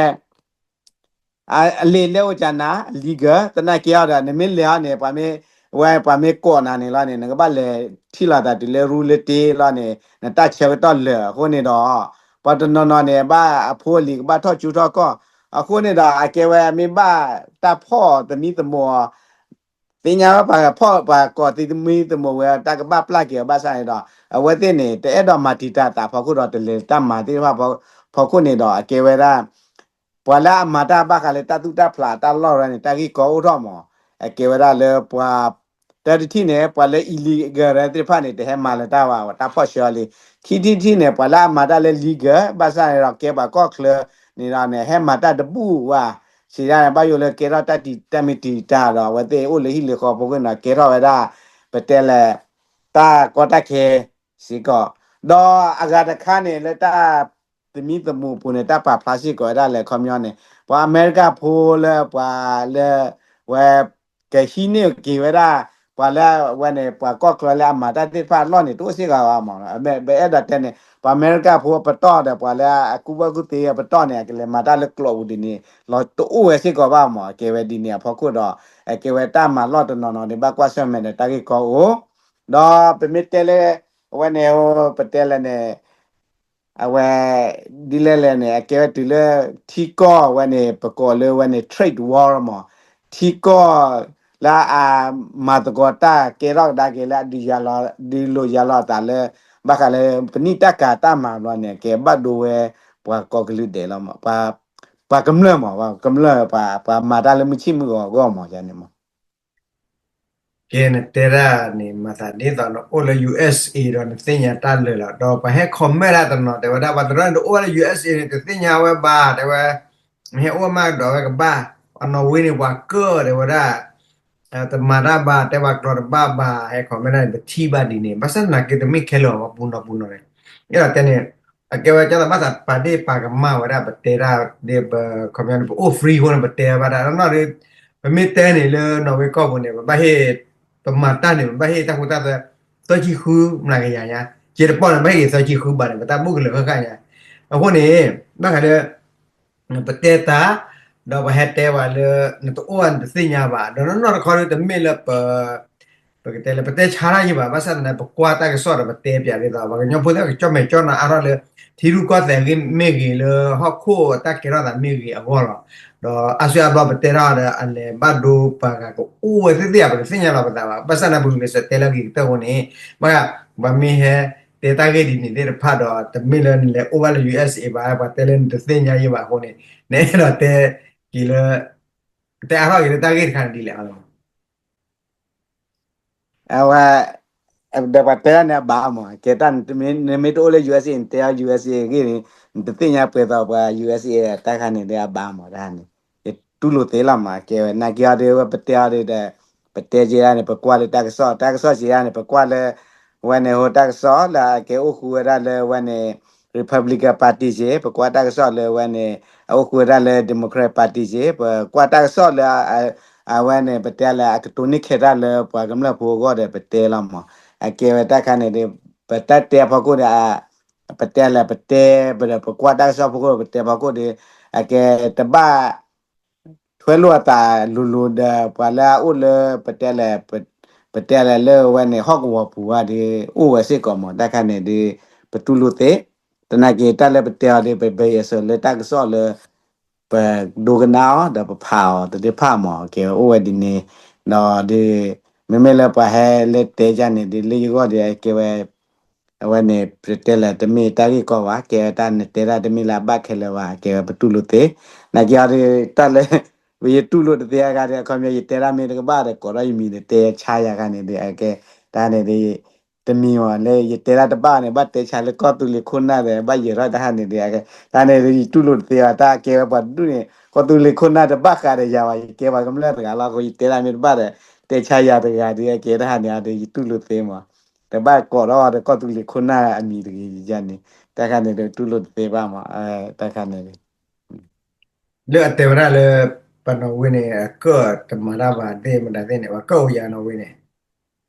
အလံာ်လဲၢ်အိၣ်ကနၤ legal သနာ်က့အီၤဒီး နမ့ၢ်လဲၤအီၤန့ၣ် ပှၤမ့ၢ် ဝဲပှၤမ့ၢ်ကိးနၤန့ၣ်လီၤန့ၣ် နကဘၣ်လဲၤထံၣ်လိာ်သးတုၤလၢရူလၢတ့လီၤန့ၣ် နတၢ်ဆၢကတီၢ်လၢာ်အဃိန့ၣ်ဒီး ပှၤတနီၤနီၤန့ၣ် ဘၣ်အဖိအလံၤကဘၣ်ထီၣ်ကၠူထီၣ်ကီၢ် အဃိန့ၣ်ဒီး အကဲဝဲမ့ၢ်ဘၣ်တၢ်ဖီၣ်သမံသမိးအီၤ သ့ၣ်ညါဝဲပှၤဖီၣ်ပှၤကိးသံသမံသမိးဝဲတၢ်ကဘၣ်ပျၢ်က့ၤအီၤဘၣ်ဆၣ်န့ၣ်ဒီး အဝဲသ့ၣ်န့ၣ် တအဲၣ်ဒိးမၤတံာ်တာ်သးဖီခိၣ်ဒီး တလဲၤတၢ်မၤသ့ၣ်တဖၣ်ဖီခိၣ်န့ၣ်ဒီး အကဲဝဲဒၣ် ပှၤလၢအမၤတၢ်ဘၣ်ဃးလၢတၢ်သူၣ်တၢ်ဖျးတၢ်လီၢ်ရၢန့ၣ် တၢ်ဂ့ၢ်ကီအိၣ်ထီၣ်မး, အကဲဝဲဒၣ်လၢပှၤ တၢ်တထံၣ်န့ၣ် ပှၤလၢ illegal သ့ၣ်တဖၣ်န့ၣ် တဟဲမၤလၢတၢ်ဘၣ် တၢ်ဖီၣ်ဆှၢလံ, ခံထံၣ်တထံၣ်န့ၣ် ပှၤလၢအမၤတၢ်လၢ legal ဘၣ်ဆၣ်န့ၣ်ဒီး ကဲပှၤကီၢ်ချၢန့ၣ်ဒီးန့ၣ် ဟဲမၤတၢ်တဘူၣ်ဘၣ်, စံးဒၣ်န့ၣ် ဘၣ်ယိၣ်လၢကဲထီၣ်တၢ်တံာ်တၢ်မ့ၢ်တံာ်တာ်ဒီး အဝဲသ့ၣ်အိၣ်လၢဟံၣ်လၢဃီဖိဃိန့ၣ်ဒီး ကဲထီၣ်ဝဲဒၣ် ပတဲလဲၣ် တၢ်ကီတၢ်ခဲစ့ၢ်ကီး, ဒီးအဂၤတခါန့ၣ် လၢတၢ် သမံသမိးပူၤန့ၣ် တၢ်ပာ်ဖျါစ့ၢ်ကီးဝဲဒၣ်လဲၣ် ခီပညီန့ၣ် ပှၤအမဲရကၤဖိလၢပှၤလၢ ဝဲ ကဟံးန့ၢ်က့ၤဝဲဒၣ် ပှၤလၢအဝဲန့ၣ် ပှၤကီၢ်ချၢလၢအမၤတၢ်သ့ၣ်တဖၣ်အလီၢ်န့ၣ် တအိၣ်စ့ၢ်ကီးဘၣ်မး, ပအဲၣ်ဒိးတဲန့ၣ် ပှၤအမဲရကၤဖိအပတီၢ်ဒီး ပှၤလၢအကူၣ်ဘၣ်ကူၣ်သ့အပတီၢ်န့ၣ် အကလဲၤမၤတၢ်လၢကျိာ်ပူၤဒ်န့ၣ် လီၤတအိၣ်ဝဲစ့ၢ်ကီးဘၣ်မး, အကဲဝဲဒ်န့ၣ်အဖီခိၣ်ဒီး အကဲဝဲတၢ်မၤလီၢ်တနီၤနီၤန့ၣ် ဘၣ်ကွၢ်ဆၢၣ်မဲာ်ဒီးတၢ်ဂ့ၢ်ကီအိၣ်, ဒီးပမ့ၢ်တဲလၢ အဝဲန့ၣ် ပတဲလဲၣ်န့ၣ် အဝဲ ဒ်လဲၣ်လဲၣ်န့ၣ် အကဲဝဲတုၤလၢ ထံကီၢ်ဝဲန့ၣ် ပကိးလၢဝဲန့ၣ် trade war မး, ထံကီၢ်လၢအမၤသကိးတၢ်ကဲထီၣ်ကဒါက့ၤလၢအဒုးယၤလီၤ ဒုးလိာ်ယၤလီၤအသးလၢ ဘၣ်ဃးလၢပနံၣ်တၢ်ကၤတၢ်မၤဘျီန့ၣ် ကဲဘၣ်ဒိဝဲပှၤကိးကလုာ်ဒဲးလီၤမး, ပှၤကမျၢၢ်မး ပှၤကမျၢၢ် ပှၤမၤတၢ်လၢမုၢ်ဆ့ၣ်မုၢ်ဂီၤအဂီၢ်မး ယန့ၣ်မး ကဲ နတဲဒၣ်န့ၣ် မၤသးဒ်သိးနအိၣ်လၢ ယူအက်စ်အ့ ဒီးနသ့ၣ်ညါတၢ်လၢာ်လီၤ. ဒီးပှၤဟဲ comment ဒၣ်တနီၤ တဲဝဲဒၣ် ပှၤတရၢန့ၣ်တအိၣ်ဝဲလၢ ယူအက်စ်အ့ န့ၣ် တသ့ၣ်ညါဝဲဘၣ် တဲဝဲ, မ့ၢ်ဟဲအိၣ်မးဒီးဝဲကဘၣ်, ပှၤနီၣ်ဝ့န့ၣ် ပှၤကၢၢ် တဲဝဲဒၣ် တမၤတၢ်ဘၣ် တဲပှၤကျိာ်တဘၣ်ဘၣ် ဟဲ comment ဒၣ်န့ၣ် ပထံၣ်ဘၣ်ဒ်န့ၣ် ဘၣ်ဆၣ်သနာ်က့ တမ့ၢ်ခဲလၢာ် ပှၤပူၤနီၣ်ပူၤနီၣ်န့ၣ် အဲၣ်ဒိးတဲန့ၣ် အကဲဝဲကၢ်သးဘၣ်သးပာ်ဒ့ၣ်ပာ်ကမၣ်ဝဲဒၣ် ပတဲဒၣ်ဒ်ပ comment န့ၣ် ပအိၣ် free အဃိန့ၣ် ပတဲဘၣ်ဒၣ်နီၢ်နီၢ်ဒီး ပမ့ၢ်တဲန့ၣ်လၢ နီၣ်ဝ့ ကီၢ်ပူၤန့ၣ် ပဘၣ်ဟ့ၣ် ပမၤတၢ်န့ၣ် ပဘၣ်ဟ့ၣ်တၢ်ဃူတၢ်သၢ သၢဆံဃုမျးကယၤညါ, က့တပီၢ်န့ၣ် ဘၣ်ဟ့ၣ်က့ၤသၢဆံဃုဘၣ်န့ၣ် ပတၢ်ဘူၣ်ကလၢာ်ဃၣ်ဃၣ်ညါ, အဃိန့ၣ် ဘၣ်ဃးလၢ ပတဲတၢ် ဒီးပှၤဟဲတဲဝဲလၢ နတအိၣ်ဘၣ်နတသ့ၣ်ညါဘၣ် ဒီးနီၢ်နီၢ်တခီဒီး တမ့ၢ်လၢပ ပကတဲလၢ ပတဲဆါတၢ်ယံၤဘၣ် ဘၣ်ဆၣ်သနာ် ပကွၢ်တၢ်ကစီၣ်ဒီးပတဲပၠးဒ်သိး ပှၤကညီဖိသ့ၣ်ကကၠီၣ်မဲာ်ကၠီၣ်နါအါထီၣ်လၢ ထံရူၢ်ကီၢ်သဲးဂ့ၢ်မ့ၢ်ဂ့ၤ လၢဟီၣ်ခိၣ်တၢ်ကဲထီၣ်သးမ့ၢ်ဂ့ၤအဂီၢ်လီၤ. ဒီးအါစုအါဘျီပတဲထီၣ်ဒီး အလဲၤဘၣ်ဒိပှၤဂၤကအိၣ်ဝဲသ့ၣ်သ့ၣ် ပတသ့ၣ်ညါလီၤပသးဘၣ်. ဘၣ်ဆၣ်သနာ် ပဂုာ်ကျဲးစၢးတဲလၢအဂ့ၤကတၢၢ်အဃိန့ၣ် ဘၣ် ပှၤမ့ၢ်ဟဲတဲတၢ်ဂ့ၢ်ဒ်န့ၣ်သ့ၣ်တဖၣ်ဒီး တမ့ၢ်လၢနလဲၤအိၣ်ဘၣ်လၢ ယူအက်စ်အ့ ဘၣ် ပှၤတဲလၢနတသ့ၣ်ညါယံၤဘၣ်အဃိန့ၣ် နအဲၣ်ဒိးတဲက့ၤလၢ တဲအါထီၣ်က့ၤလၢတၢ်ဂ့ၢ်တခါန့ၣ်ဒ်လဲၣ်အီၤလီၤ. အဝဲ ဒီးပှၤတဲဒၣ်န့ၣ်အဘၣ်မး ကဲတၢ်နမ့ၢ်တအိၣ်လၢ ယူအက်စ်အ့ နတဲအီၤ ယူအက်စ်အ့ အဂ့ၢ်န့ၣ် နတသ့ၣ်ညါပှဲၤသိးပှၤ ယူအက်စ်အ့ တၢ်ခါန့ၣ်ဒီးအဘၣ်မး တၢ်န့ၣ် ယတူၢ်လိာ်သ့လီၤမး ကဲဝဲ နာ်က့အီၤဒီး ဝဲပတဲအီၤဒီး ပတဲက့ၤဒၣ်န့ၣ် ပကွၢ်လၢတၢ်ကစီၣ် တၢ်ကစီၣ်က့ၤဒၣ်န့ၣ် ပကွၢ်လၢ ဝဲန့ၣ် ဟိတၢ်ကစီၣ်လၢအကဲအိၣ်ဃူဝဲဒၣ်လၢဝဲန့ၣ် Republican Party က့ၤ ပကွၢ်တၢ်ကစီၣ်လၢဝဲန့ၣ် အအိၣ်ဃူဝဲဒၣ်လၢ Democrat Party က့ၤ ပကွၢ်တၢ်ကစီၣ်လၢ အဝဲန့ၣ် ပတဲလၢအကတိၤန့ၢ်ခဲတၢ်လၢပှၤကမျၢၢ်ဖိအဂီၢ်ဒီးပတဲလီၤမး အကဲဝဲတၢ်ခါန့ၣ်ဒီး ပတၢ်တဲအဖီခိၣ်ဒီး ပတဲလၢပတဲ ပဒီးပကွၢ်တၢ်ကစီၣ်ဖီခိၣ် ပတဲဖီခိၣ်ဒီး အကဲတဘၣ် ထွဲလိာ်အသးလိၤလိၤဒီး ပှၤလၢအအိၣ်လၢ ပတဲလဲၣ် ပတဲလဲၣ်လၢဝဲန့ၣ် ဟီၣ်ကဝီၤပူၤဝဲဒီး အိၣ်ဝဲစ့ၢ်ကီးမး တၢ်ခါန့ၣ်ဒီး ပတူၢ်လိာ်သ့ သနာ်က့တၢ်လၢပတဲအီၤဒီး ပဘၢအံၤအဆၢလၢတၢ်ကစီၣ်လၢ ပဒိကနၣ်အီၤ ဒီးပဖးအီၤတသ့ၣ်တဖၣ်မး ကဲဝဲအိၣ်ဝဲဒ်န့ၣ် ဒီးဒ် မ့မ့ၢ်လၢပှၤဟဲလၢတဲယၤန့ၣ်ဒီး လၢယဂီၢ်ဒီး ကဲဝဲ အဝဲန့ၣ် ပတဲလၢတမ့ၢ်တၢ်ဂ့ၢ်ကီဘၣ် ကဲဝဲတၢ်နတဲဒၣ်တမ့ၢ်လၢအဘၣ်ခဲလၢာ်ဘၣ် ကဲဝဲပတူၢ်လိာ်သ့ နာ်က့အီၤဒီး တၢ်လၢ ယတူၢ်လိာ်တသ့အဂၤဒီး အခီပညီ ယတဲဒၣ်မ့ၢ်တကဘၣ်ဒီး ကိးထီၣ်ယမံၤဒီး တဲဆါယၤခါန့ၣ်ဒီး အကဲ တၢ်န့ၣ်ဒီး တမံၤမး လၢယတဲဒၣ်တဘၣ်န့ၣ် ဘၣ်တဲဆါလၢကီၢ်သူလ့ၤခိၣ်နၢ်ဒီး ဘၣ်ယဲၤထီၣ်တၢ်ခါန့ၣ်ဒီး အကဲ တၢ်န့ၣ်ဒီး ယတူၢ်လိာ်တသ့ဘၣ် တၢ်ကဲဝဲပှၤဒူၣ်န့ၣ် ကီၢ်သူလ့ၤခိၣ်နၢ်တဘၣ်ဃးဒီးယၤဘၣ် ယကဲပှၤကမျၢၢ်တဂၤလီၤ အဃိ ယတဲဒၣ်မ့ၢ်တဘၣ်ဒီး တဲဆါယၤတဂၤဒီး အကဲတၢ်ခါန့ၣ်ဒီး ယတူၢ်လိာ်သ့မး တဘၣ်ကိးထီၣ်ဒီးကီၢ်သူလ့ၤခိၣ်နၢ်အမံၤတဂ့ၤန့ၣ် တၢ်ခါန့ၣ်ဒီး တူၢ်လိာ်တသ့ဘၣ်မး တၢ်ခါန့ၣ်ဒီး လၢအတဲဝဲဒၣ်လၢ ပနီၣ်ဝ့န့ၣ် အကၢၣ်တမၤတၢ်ဘၣ်သ့ၣ်မတၤသ့ၣ်န့ၣ် ပှၤကၢၣ်အိၣ်ယၤနီၣ်ဝ့န့ၣ်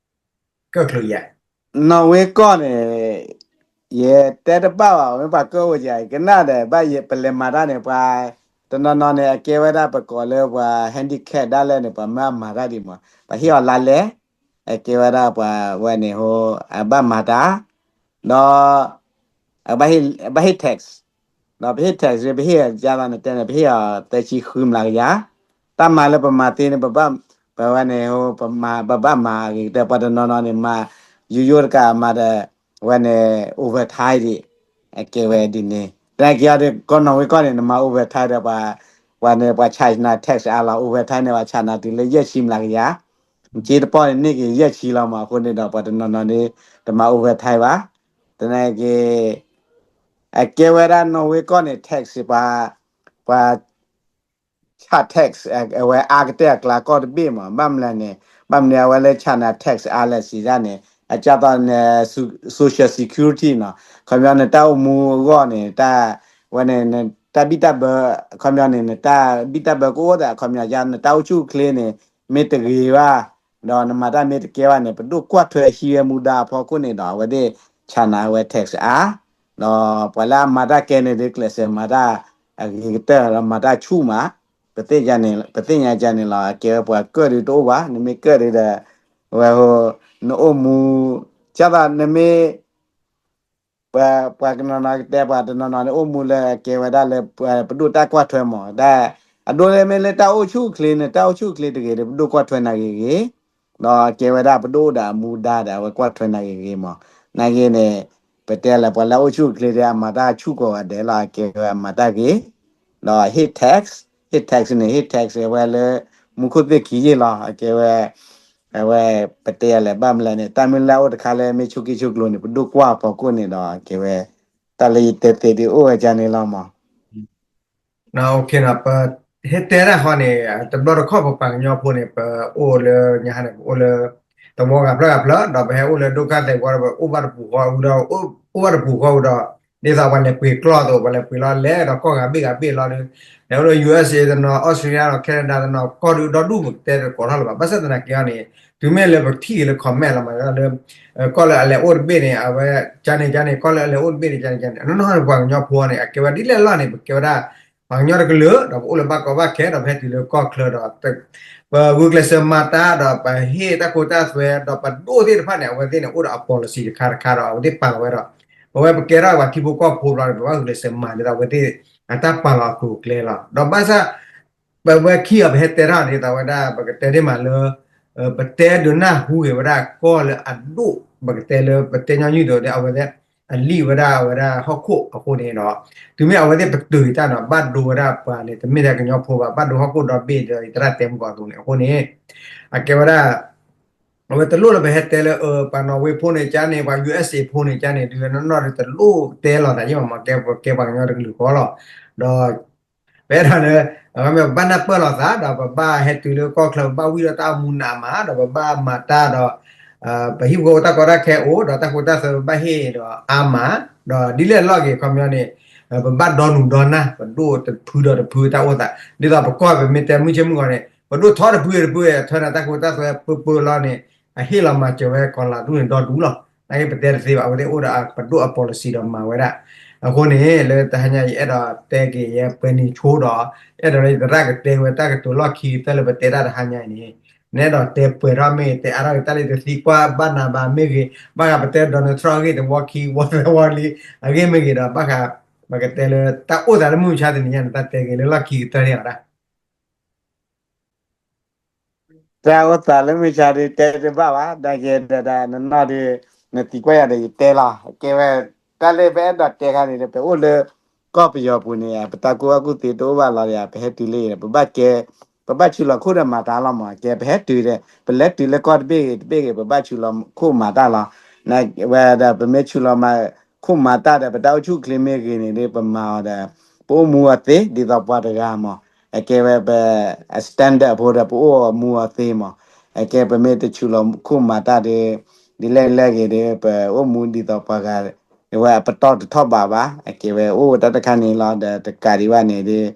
ကၢၣ်ချိယၤ နီၣ်ဝ့ကီၢ်န့ၣ် ယတဲတဘၣ်ဘၣ် မ့ၢ်ပှၤကၢၣ်အိၣ်ယၤ ကနၣ်ဒီး ဘၣ်ယပလဲၤမၤတၢ်န့ၣ် ပှၤ တနီၤနီၤန့ၣ် အကဲဝဲဒၣ်ပကိးလၢပှၤ handicap ဒၣ်လဲာ်န့ၣ် ပှၤမၢအမၤတၢ်ဒံးမး ပှၤဟ့ၣ်အီၤလါလဲ အကဲဝဲဒၣ်ပှၤဝဲန့ၣ်ဟိ အဘၣ်မၤတၢ် ဒီး အဘၣ်ဟ့ၣ် tax ဒီးပဟ့ၣ် tax ပဟ့ၣ်အီၤ ကၢ်သီန့ၣ်တဲန့ၣ် ပဟ့ၣ်အီၤသၢဆံဃုမျးကယၤ တၢ်မၤလၢပမၤသ့န့ၣ် ပဘၣ် ပဝဲန့ၣ် ပမၤ ပဘၣ်မၤအဂ့ၤကတၢၢ် ပှၤတနီၤနီၤန့ၣ် မၤယိယိတကးမၤဒီး ဝဲန့ၣ် overtime ဒံး အကဲဝဲဒ်န့ၣ် သနာ်က့အီၤဒီး ကီၢ်နီၣ်ဝ့ကီၢ်န့ၣ် နမၤ overtime ဒီး ပှၤ ပှၤန့ၣ် ပှၤ charge နၤ tax အါလီၤ overtime န့ၣ် ပှၤ charge နၤတုၤလၢယဲၢ်ဆံမျးကယၤ က့တပီၢ်န့ၣ် န့ၢ်က့ၤယဲၢ်ဆံလီၤမး အဃိန့ၣ်ဒီး ပှၤတနီၤနီၤန့ၣ် တမၤ overtime ဘၣ် သနာ်က့ အကဲဝဲဒၣ်နီၣ်ဝ့ကီၢ်န့ၣ် tax ပှၤ ပှၤ charge tax အဝဲအါကတၢၢ်အကျါကီၢ်တဘ့ၣ်မး ဘၣ်မနုၤလဲၣ်န့ၣ် ဘၣ်မနုၤအဝဲလၢ charge နၤ tax အါလဲၣ်စံးဒၣ်န့ၣ် အကၢ်သိးန့ၣ် social security နီၤ ခီပညီနတၢ်အိၣ်မူအဂီၢ်န့ၣ် တၢ် ဝဲန့ၣ် တၢ်ဘံၣ်တၢ်ဘၢ ခီပညီန့ၣ် နတၢ်ဘံၣ်တၢ်ဘၢကအိၣ်သး ခီပညီယါ နတၢ်အိၣ်ဆူၣ်အိၣ်ချ့န့ၣ် မ့ၢ်တဂ့ၤဘၣ် ဒီးနမၤတၢ်မ့ၢ်တကဲဘၣ်န့ၣ် ပဒိၣ်ကွၢ်ထွဲဟံးဝဲမူဒါအဖီခိၣ်န့ၣ်ဒီး အဝဲသ့ၣ် charge နၤဝဲ tax အါ ဒီးပှၤလၢအမၤတၢ်ကဲန့ၣ်ဒ် ကျဲးစၢးမၤတၢ်အဂ့ၤကတၢၢ် ဒီးမၤတၢ်ဆူၣ်မး ပသ့ၣ်ညါ ပသ့ၣ်ညါကန့ၣ်လီၤ အကဲဝဲပှၤကၢၣ်ဒုတအိၣ်ဘၣ် နမ့ၢ်ကၢၣ်ဒုဒီး ဝဲ နအိၣ်မူ ကၢ်သိးနမ့ၢ် ပှၤ ပှၤကနီၤနီၤကတဲ ပှၤတနီၤနီၤန့ၣ် အိၣ်မူလၢအကဲဝဲဒၣ်လၢ ပဒိၣ်တၢ်ကွၢ်ထွဲမး ဒ် အဒိလၢမ့ၢ်လၢတၢ်အိၣ်ဆူၣ်အိၣ်ချ့န့ၣ် တၢ်အိၣ်ဆူၣ်အိၣ်ချ့တဂ့ၤဒီး ပဒိၣ်ကွၢ်ထွဲနၤဂ့ၤဂ့ၤ ဒီးကဲဝဲဒၣ်ပဒိၣ်အိၣ်ဒီးအမူဒါဒီး အဝဲကွၢ်ထွဲနၤဂ့ၤဂ့ၤမး နာ်က့န့ၣ် ပတဲလၢပှၤလၢအအိၣ်ဆူၣ်အိၣ်ချ့ဒီး အမၤတၢ်ဆူၣ်ကိးဂၤဒဲးလီၤ အကဲဝဲအမၤတၢ်ဂ့ၤ ဒီးဟ့ၣ် tax ဟ့ၣ် tax န့ၣ် ဟ့ၣ် tax ဝဲလၢ မူခိၣ်သ့ၣ်ခံယ့ၢ်လီၤ အကဲဝဲ အဝဲ ပတဲယၤလဲၣ် ဘၣ်မနုၤလဲၣ်န့ၣ် တၢ်မုၢ်လၢ်အိၣ်တခါလၢမ့ၢ်ဆိးက့ဆိးကျိၤန့ၣ် ပဒိၣ်ကွၢ်အဖီခိၣ်န့ၣ်ဒီး ကဲဝဲ တၢ်လၢယတဲသ့ဒ်အိၣ်ဝဲဒ်န့ၣ်လီၤမး. ပဟဲတဲတၢ်ဃီန့ၣ် တဘျီတခီၣ်ပပှၤကညီဖိန့ၣ် ပအိၣ်လၢညါဟါန့ၣ် ပအိၣ်လၢ သဝီဂၤဖျၢၣ်ဂၤဖျၢၣ် ဒီးပဟဲအိၣ်လၢဒိၣ်ကၢ်သဲးဝီဒီး ပအိၣ်ဘၣ်တပူၤဃီဒီး အိၣ်ဘၣ်တပူၤဃီဒီး ဒ်သိးပှၤလဲၤပှ့ၤကျီၢ်အသိး ပှၤလဲၤပှ့ၤလီၤလဲၤဒီးကီၢ်ဂၤဘ့ၣ်ဂၤဘ့ၣ်လီၤဒီး လဲၤအိၣ်လၢ ယူၢ်အ့ၣ်စ့ တနီၤ အီစထြ့လယါဒီး ခဲနဒၤတနီၤ ကီၢ်ဒုဒီဒူၣ်ပကတဲတကိးထီၣ်လၢၤဘၣ် ဘၣ်ဆၣ်သနာ်က့အီၤန့ၣ် တုၤမ့ၢ်လၢပထံၣ်လၢ comment လီၤမးလၢ ကီၢ်လၢအလဲၤအိၣ်တဘ့ၣ်န့ၣ် အဝဲ ကန့ၣ်ကန့ၣ် ကီၢ်လၢအလဲၤအိၣ်တဘ့ၣ်န့ၣ် ကန့ၣ်ကန့ၣ် အနီၢ်နီၢ်န့ၣ် ပှၤကညီဖိန့ၣ် အကဲဝဲဒ်လဲၣ်လီၤန့ၣ် ပကဲဝဲဒၣ် ပှၤကညီတကလုာ် ဒီးပအိၣ်လၢဘၣ်ကီဘၣ်ခဲ ဒီးပဟဲတုၤလၢကီၢ်ချၢဒီး ပဂုာ်ကျဲးစၢးမၤတၢ်ဒီး ပဟ့ၣ်တၢ်ခိတၢ်သွဲ ဒီးပဒိၣ်သ့ၣ်တဖၣ်န့ၣ် အဝဲသ့ၣ်န့ၣ် အိၣ်ဒီးအ policy တခါတခါဒီး အဝဲသ့ၣ်ပာ်လီၤဝဲဒီး ပဝဲပကဲထီၣ်ပှၤထံဖိကီၢ်ဖိဘျီန့ၣ် ပဘၣ်ဂုာ်ကျဲးစၢးမၤဒ်သိးအဝဲသ့ၣ် အတၢ်ပာ်လီၤအကျိၤအကျဲလီၤ. ဒီးဘၣ်ဆၣ် ပဝဲခံဂၤပဟဲတဲထီၣ်ဒ်သိးဝဲဒၣ် ပကတဲဒ်မးလၢ ပတဲဒုးနၢ်ဟူဂ့ၤဝဲဒၣ်ကီၢ်လၢအဒိၣ် ပကတဲလၢပတဲညီနုၢ်ဒီး အဝဲသ့ၣ် အလံာ်ဝဲဒၣ်အဝဲဒၣ်ဟီၣ်ခိၣ်အဃိန့ၣ်ဒီး တုၤမ့ၢ်အဝဲသ့ၣ်ပတုာ်တၢ်န့ၣ် ဘၣ်ဒိဝဲဒၣ်ပှၤန့ၣ် တမ့ၢ်ထဲကညီဖိဘၣ် ဘၣ်ဒိဟီၣ်ခိၣ်ဒီဘ့ၣ်ဒီး ယသရၣ်တဲမုၢ်ကီၢ်အသိးန့ၣ် အဃိန့ၣ် အကဲဝဲဒၣ် အဝဲတလိၣ်လၢပဟဲတဲလၢ ပှၤနီၣ်ဝ့ဖိန့ၣ်ကန့ၣ် ပှၤ ယူၢ်အ့ၣ်စ့ ဖိန့ၣ်ကန့ၣ် ဒုးနီၢ်နီၢ်ဒီးတလိၣ်တဲလီၤသးယ့ၢ်မး မ့ၢ်ကဲပှၤကညီတကလုာ်ဃီလီၤ. ဒီး ပအဲၣ်ဒိးလၢ ပဘၣ်နၢ်ပၢၢ်လိာ်သးဒီး ပဘၣ်ဟဲတုၤလၢကီၢ်ချၢ ပဘၣ်ဝံၣ်ဒီးတၢ်အိၣ်မူနးမး ဒီးပဘၣ်မၤတၢ်ဒီး ပဟံၣ်ဖိဃီဖိတၢ်ကီတၢ်ခဲအိၣ် ဒီးတၢ်ဃူတၢ်သွဲဘၣ်ဟ့ၣ်ဒီးအါမး ဒီးဒ်လဲၣ်လီၢ်က့ၤခီပညီန့ၣ် ပဘၣ်ဒီနူၤဒီနၢ် ပဒိၣ်တဖုဒီးတဖုတၢ်အိၣ်သး ဒ်သိးပကီၢ်ပမ့ၢ်တဲမုၢ်ဆ့ၣ်မုၢ်ဂီၤန့ၣ် ပဒိၣ်ထီတဖုတဖု ထၢနၤတၢ်ဃူတၢ်သွဲပၢပၢလီၤန့ၣ် အဟ့ၣ်လီၤမၤစၢၤဝဲကီၤလၤဒူၣ်န့ၣ်ဒီဒူၣ်လီၤ. နာ်က့ပတဲတသ့ဘၣ် အဝဲသ့ၣ်အိၣ်ဒီးပဒိၣ်အ policy ဒီးမၤဝဲဒၣ် အဃိန့ၣ် လၢတဟါညါယအဲၣ်ဒိးတဲက့ၤယပှဲၤနံၤဆိဒီး အဲၣ်ဒိးလၢယသရၣ်ကတဲဝဲတၢ်ကတိၤလီၢ်ခံကတၢၢ်လၢပတဲတၢ်တဟါညါအံၤန့ၣ် နအဲၣ်ဒိးတဲပှဲၤထီၣ်မ့ၢ်ဂ့ၤ တဲအါထီၣ်က့ၤတၢ်လၢတသံကွၢ်ဘၣ်နၤဘၣ်မ့ၢ်ဂ့ၤ ဘၣ်ဃးပတဲ Donald Trump အဂ့ၢ်တဝီခံဝီသၢဝီလံ အဂ့ၢ်မ့ၢ်ဂ့ၤဒီး ဘၣ်ဃး ပကတဲလၢတၢ်အိၣ်သးလၢမုၢ်မဆါတနံၤညါန့ၣ် တၢ်တဲက့ၤလၢလီၢ်ခံကတၢၢ်န့ၣ်အီၤဒၣ် တၢ်အိၣ်သးလၢမုၢ်မဆါဒီးတဲတဘၣ်ဘၣ် နာ်က့ဒီးနနီၢ်ဒီး နသံကွၢ်ယၤဒီးယတဲလီၤ ကဲဝဲ တၢ်လၢပအဲၣ်ဒိးတဲခါန့ၣ်ဒီး ပအိၣ်လၢ ကီၢ်ပယီၤပူၤန့ၣ် ပတၢ်ကူၣ်ဘၣ်ကူၣ်သ့တအိၣ်ဘၣ်လီၤဒီး ပဟဲတုၤလၢ ပဘၣ်ကဲ ပဘၣ်ဆူးလီၤခိၣ်ဒီးမၤတၢ်လီၤမး ကဲပဟဲတုၤဒီး ပလဲၤတုၤလၢကီၢ်တဘ့ၣ်ဂ့ၤတဘ့ၣ်ဂ့ၤ ပဘၣ်ဆူးလီၤခိၣ်မၤတၢ်လီၤ ဝဲဒီးပမ့ၢ်ဆူးလီၤမၤ ခိၣ်မၤတၢ်ဒီး ပတၢ်အိၣ်ဆူၣ်အိၣ်ချ့မ့ၢ်ဂ့ၤန့ၣ်ဒီး ပမၤအီၤဒီး ပအိၣ်မူအီၤသ့ ဒ်သိးပှၤတဂၤမး အကဲဝဲပ standard ဖိဒီး ပအိၣ်မူအီၤသ့မး အကဲပမ့ၢ်တဆူးလီၤခိၣ်မၤတၢ်ဒီး ဒ်လဲၣ်လဲၣ်ဂ့ၤဒီး ပအိၣ်မူဒ်သိးပှၤဂၤ ဝဲအပတီၢ်တထီၣ်ဘးဘၣ် အကဲဝဲအိၣ်ဝဲတၢ်တခါန့ၣ်လီၤ ဒီးတကးဒံးဘၣ်န့ၣ်ဒီး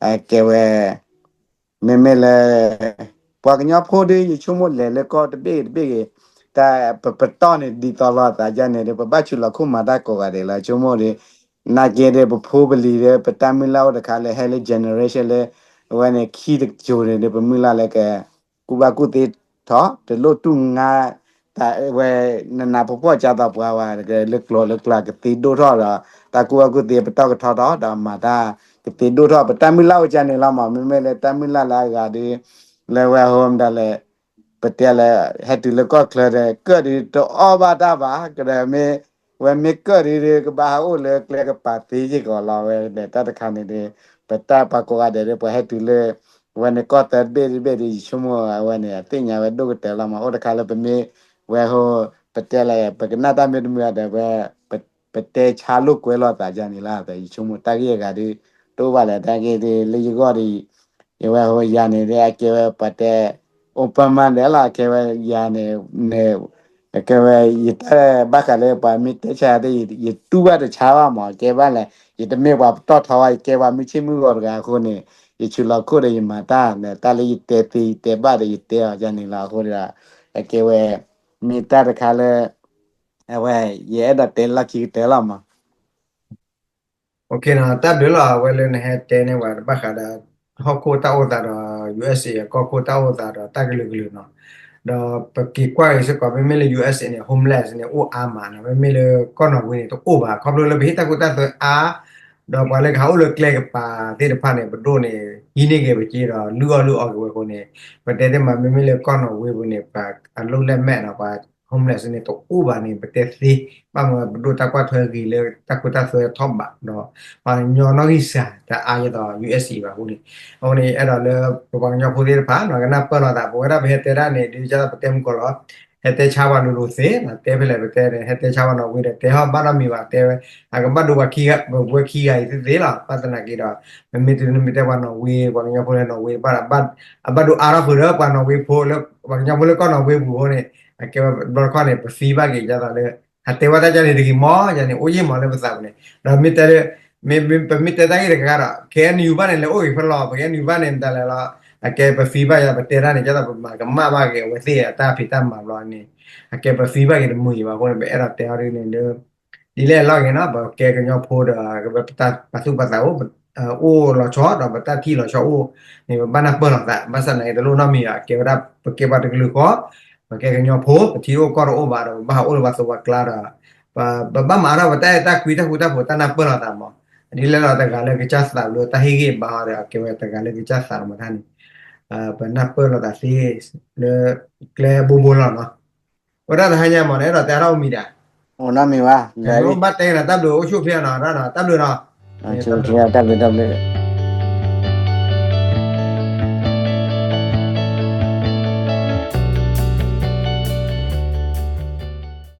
အကဲဝဲ မ့မ့ၢ်လၢ ပှၤကညီဖိဒီး ယဆိကမိၣ်လဲၤလၢကီၢ်တဘ့ၣ်ဂ့ၤတဘ့ၣ်ဂ့ၤ တၢ်ပပတီၢ်န့ၣ်ဒ်သိးလိာ်သးဒ်န့ၣ်ဒီး ပဘၣ်ဆူးလီၤခိၣ်မၤတၢ်ကိးဂၤဒဲးလီၤ ဆိကမိၣ်ဒီး နာ်က့ဒီး ပဖိပလံၤဒီး ပတၢ်မုၢ်လၢ်အိၣ်တခါလၢဟဲလၢ generation လၢ အဝဲန့ၣ်ခံတစိၤန့ၣ်ဒီး ပမုၢ်လၢ်လၢက ကူၣ်ဘၣ်ကူၣ်သ့ထီၣ် တလိၣ်တူၢ်ငါ တၢ်ဝဲ နနၢ်ပှၤဖှီၣ်ကၢ်သိးပှၤဝဲ လၢကျိၤလၢကျါကသ့ဒိၣ်ထီၣ်ဒီး တၢ်ကူၣ်ဘၣ်ကူၣ်သ့ပတီၢ်ကထီထီၣ်ဒီးမၤတၢ်ကသ့ဒိၣ်ထီၣ် ပတၢ်မုၢ်လၢ်အိၣ်ကန့ၣ်လီၤမး မ့မ့ၢ်လၢတၢ်မုၢ်လၢ်လၢအဂၤဒီး လၢဝဲဟိမတၤလဲၣ် ပတဲလၢ ဟဲတုၤလၢကီၢ်ချၢဒီး ကၢၣ်ဒုးတအီၣ်ဘၣ်တၢ်ဘၣ်, ကဒီးမ့ၢ် ဝဲမ့ၢ်ကၢၣ်ဒုးဒီး ကဘၣ်ဟးအိၣ်လၢကျဲကပၤသ့စ့ၢ်ကီးလီၤ. ဝဲဒီးတၢ်တခါန့ၣ်ဒီး ပတၢ်ပှၤကိးဂၤဒဲးဒီး ပှၤဟဲတုၤလၢ ဝဲန့ၣ်ကီၢ်သၢတဘ့ၣ်တဘ့ၣ်ဒီး ယဆိကမိၣ်အဝဲန့ၣ် အသ့ၣ်ညါဝဲဒိၣ်ကတၢၢ်လီၤမး. အိၣ်တခါလၢပမ့ၢ် ဝဲဟိ ပတဲလၢ ပကနၣ်တၢ်မ့ၢ်တမုာ်ဒီး ဝဲ ပတဲဆါလိာ်ကွဲလိာ်သးယၤန့ၣ်လီၤ. ယဆိကမိၣ်တၢ်ဂ့ၢ်အဂၤဒီး တအိၣ်ဘၣ်လၢတၢ်ဂ့ၢ်ဒီး လၢယဂီၢ်ဒီး ယဝဲဟိယၤန့ၣ်ဒီး အကဲဝဲပှၤတဲ open mind လီၤ. အကဲဝဲယၤန့ၣ် အကဲဝဲ ယတၢ်ဘၣ်ဃးလၢပှၤမ့ၢ်တဲဆါဒီး ယတူၢ်ဘၣ်တဆါဘၣ်မး. အကဲဘၣ်လဲၣ် ယတမ့ၢ်ပှၤပတီၢ်ထီဘၣ်, ယကဲပှၤမုၢ်ဆ့ၣ်မုၢ်ဂီၤတဂၤအဃိန့ၣ် ယဆူးလီၤခိၣ်ဒီးယမၤတၢ်န့ၣ် တၢ်လၢယတဲသ့ယတဲဘၣ်ဒီးယတဲအီၤယၤန့ၣ်လီၤ. အဃိဒီး အကဲဝဲ မ့ၢ်တၢ်တခါလၢ အဝဲ ယအဲၣ်ဒိးတဲလီၢ်ခံကတၢၢ်လီၤမး. တၢ်ဘျုးလီၤ အဝဲလၢနဟဲတဲန့ၢ်ဝဲတဘၣ်ဃးဒီး ဟီၣ်ခိၣ်တၢ်အိၣ်သးဒီး ယူအ့စ့ၣ် ကီၢ်ခိၣ်တၢ်အိၣ်သးဒီးတၢ်ကလုာ်ကလုာ်နီၤ. ဒီးပက့ၤကွၢ်က့ၤစ့ၢ်ကီး မ့မ့ၢ်လၢ ယူအ့စ့ၣ် န့ၣ် homeless န့ၣ် အိၣ်အါမးနီၤ. မ့မ့ၢ်လၢကီၢ်နီၣ်ဝ့န့ၣ် တအိၣ်ဘၣ် ခီဖျိလၢပဟ့ၣ်တၢ်ကူတၢ်သိးအါ ဒီးပှၤလၢကဟးအိၣ်လၢကျဲကပၤသ့ၣ်တဖၣ်န့ၣ် ပဒိၣ်န့ၣ် ဟံးန့ၢ်က့ၤပက့ၤဒီး လုၢ်အီၣ်လုၢ်အီက့ၤဝဲအဃိန့ၣ် ပတဲသ့မး မ့မ့ၢ်လၢကီၢ်နီၣ်ဝ့ပူၤန့ၣ် ပှၤအလုပ်လက်မဲ့နီၤ ပှၤ homeless န့ၣ် တအိၣ်ဘၣ်န့ၣ် ပတဲသ့ ဘၣ်မနုၤပဒိၣ်တၢ်ကွၢ်ထွဲဂ့ၤလၢတၢ်ကူတၢ်သိးထီၣ်ဘးဒီး ပှၤကညီနီၣ်ဂံၢ်စၢ်တအါယဲသိး ယူအ့စ့ၣ် ဘၣ်အဃိန့ၣ် အဃိန့ၣ် အဲၣ်ဒိးလၢပပှၤကညီဖိသ့ၣ်တဖၣ်နီၤ ကနၢ်ပၢၢ်လိာ်သး ပဝဲဒၣ်ပဟဲတဲဒၣ်န့ၣ် ဒ်သိးပတဲမုၢ်ကီၢ်လီၤ ဟဲတဲဆါပှၤလိၤလိၤသ့နီၤ တဲဖဲလဲၣ်ပတဲန့ၣ် ဟဲတဲဆါပှၤနီၣ်ဝ့ဒီး တဲဟီၣ်ဘၣ်နီတမံၤဘၣ် တဲဝဲ အကဘၣ်ဒိပှၤခံဂၤ ပဝဲခံဂၤအံၤသ့သ့လီၤ ဘၣ်သနာ်က့ဒီး မ့မ့ၢ်တုၤမ့ၢ်တဲပှၤနီၣ်ဝ့ ပှၤကညီဖိလၢနီၣ်ဝ့ဘၣ်ဒီး အဘၣ်ဒိအါထီၣ်ဃုာ်ဒီးပှၤနီၣ်ဝ့ဖိလၢ ပှၤကညီဖိလၢကီၢ်နီၣ်ဝ့ပူၤအဃိန့ၣ် အကဲဝဲဘျီတခီန့ၣ် ပသံဘၣ်က့ၤဒ်သိးလၢ ဟးတဲဝဲတၢ်ကန့ၣ်တဂ့ၤမး ယၤန့ၣ် အိၣ်ယ့ၢ်မးလၢပသးပူၤန့ၣ် ဒီးမ့ၢ်တဲ မ့ၢ် ပမ့ၢ်တဲတၢ်ဂ့ၢ်တခါဒီး ခဲအံၤနယူၤဘၣ်န့ၣ် လဲၤအိၣ်ဂ့ၤဖဲလီၤ ပကဲနယူၤဘၣ်န့ၣ် မတၤလဲၣ်လီၤ အကဲပသံဘၣ်ယၤ ပတဲတၢ်န့ၣ် ဒ်သိးပမၤကမၣ်ဘၣ်က့ၤအဝဲသ့ၣ်အတၢ်ဖံးတၢ်မၤဘျီန့ၣ် အကဲပသံဘၣ်က့ၤတမုာ်အံၤဘၣ်အဃိန့ၣ် ပအဲၣ်ဒိးတဲအီၤဒ်န့ၣ်လၢ ဒ်လဲၣ်အလီၢ်ဂ့ၤနီၤ ပကဲကညီဖိဒီး ပတၢ်ပာ်သူၣ်ပာ်သးအိၣ် အိၣ်လီၤဆီဒီး ပတၢ်ထံၣ်လီၤဆီအိၣ်န့ၣ် ပဘၣ်နၢ်ပၢၢ်လိာ်သး ဘၣ်ဆၣ်သနာ်က့ တလိၣ်နီတမံၤဘၣ် ကဲဝဲဒၣ် ပကဲပှၤတကလုာ်ဃီ ပကဲကညီဖိ ပထံတအိၣ်ကီၢ်တအိၣ်ဘၣ်ဒီး ပဘၣ်ဟးအိၣ်လၢပှၤသိးပှၤကျါဒီး ပဘၣ်မၤထီၣ်ပတၢ်အဲၣ်တၢ်ကွံတၢ်ဃူတၢ်ဖိး တၢ်နၢ်ပၢၢ်လိာ်သးမး ဒ်လဲၣ်လီၤ တဂၤလၢကစၢ်သးလၢတၢ်ဟ့ၣ်ဂံၢ်ဘါအီၤဒီး ကဲဝဲတဂၤလၢကစၢ်သးလီၤမးတၢ်န့ၣ် ပနၢ်ပၢၢ်လိာ်သးသ့ လၢကျဲဘိဘိလီၤနီၤ ဝဲဒၣ်တဟါညါမးန့ၣ် အဲၣ်ဒိးတဲထီၣ်အိၣ်မံၤဒၣ် အိၣ်နီတမံၤဘၣ် ဘၣ်တဲနၤတၢ်ဘျုးအိၣ်ဆူၣ်ဖျဲးနီၤ တၢ်ဘျုးနီၤ တၢ်ဘျုးတၢ်ဘျုး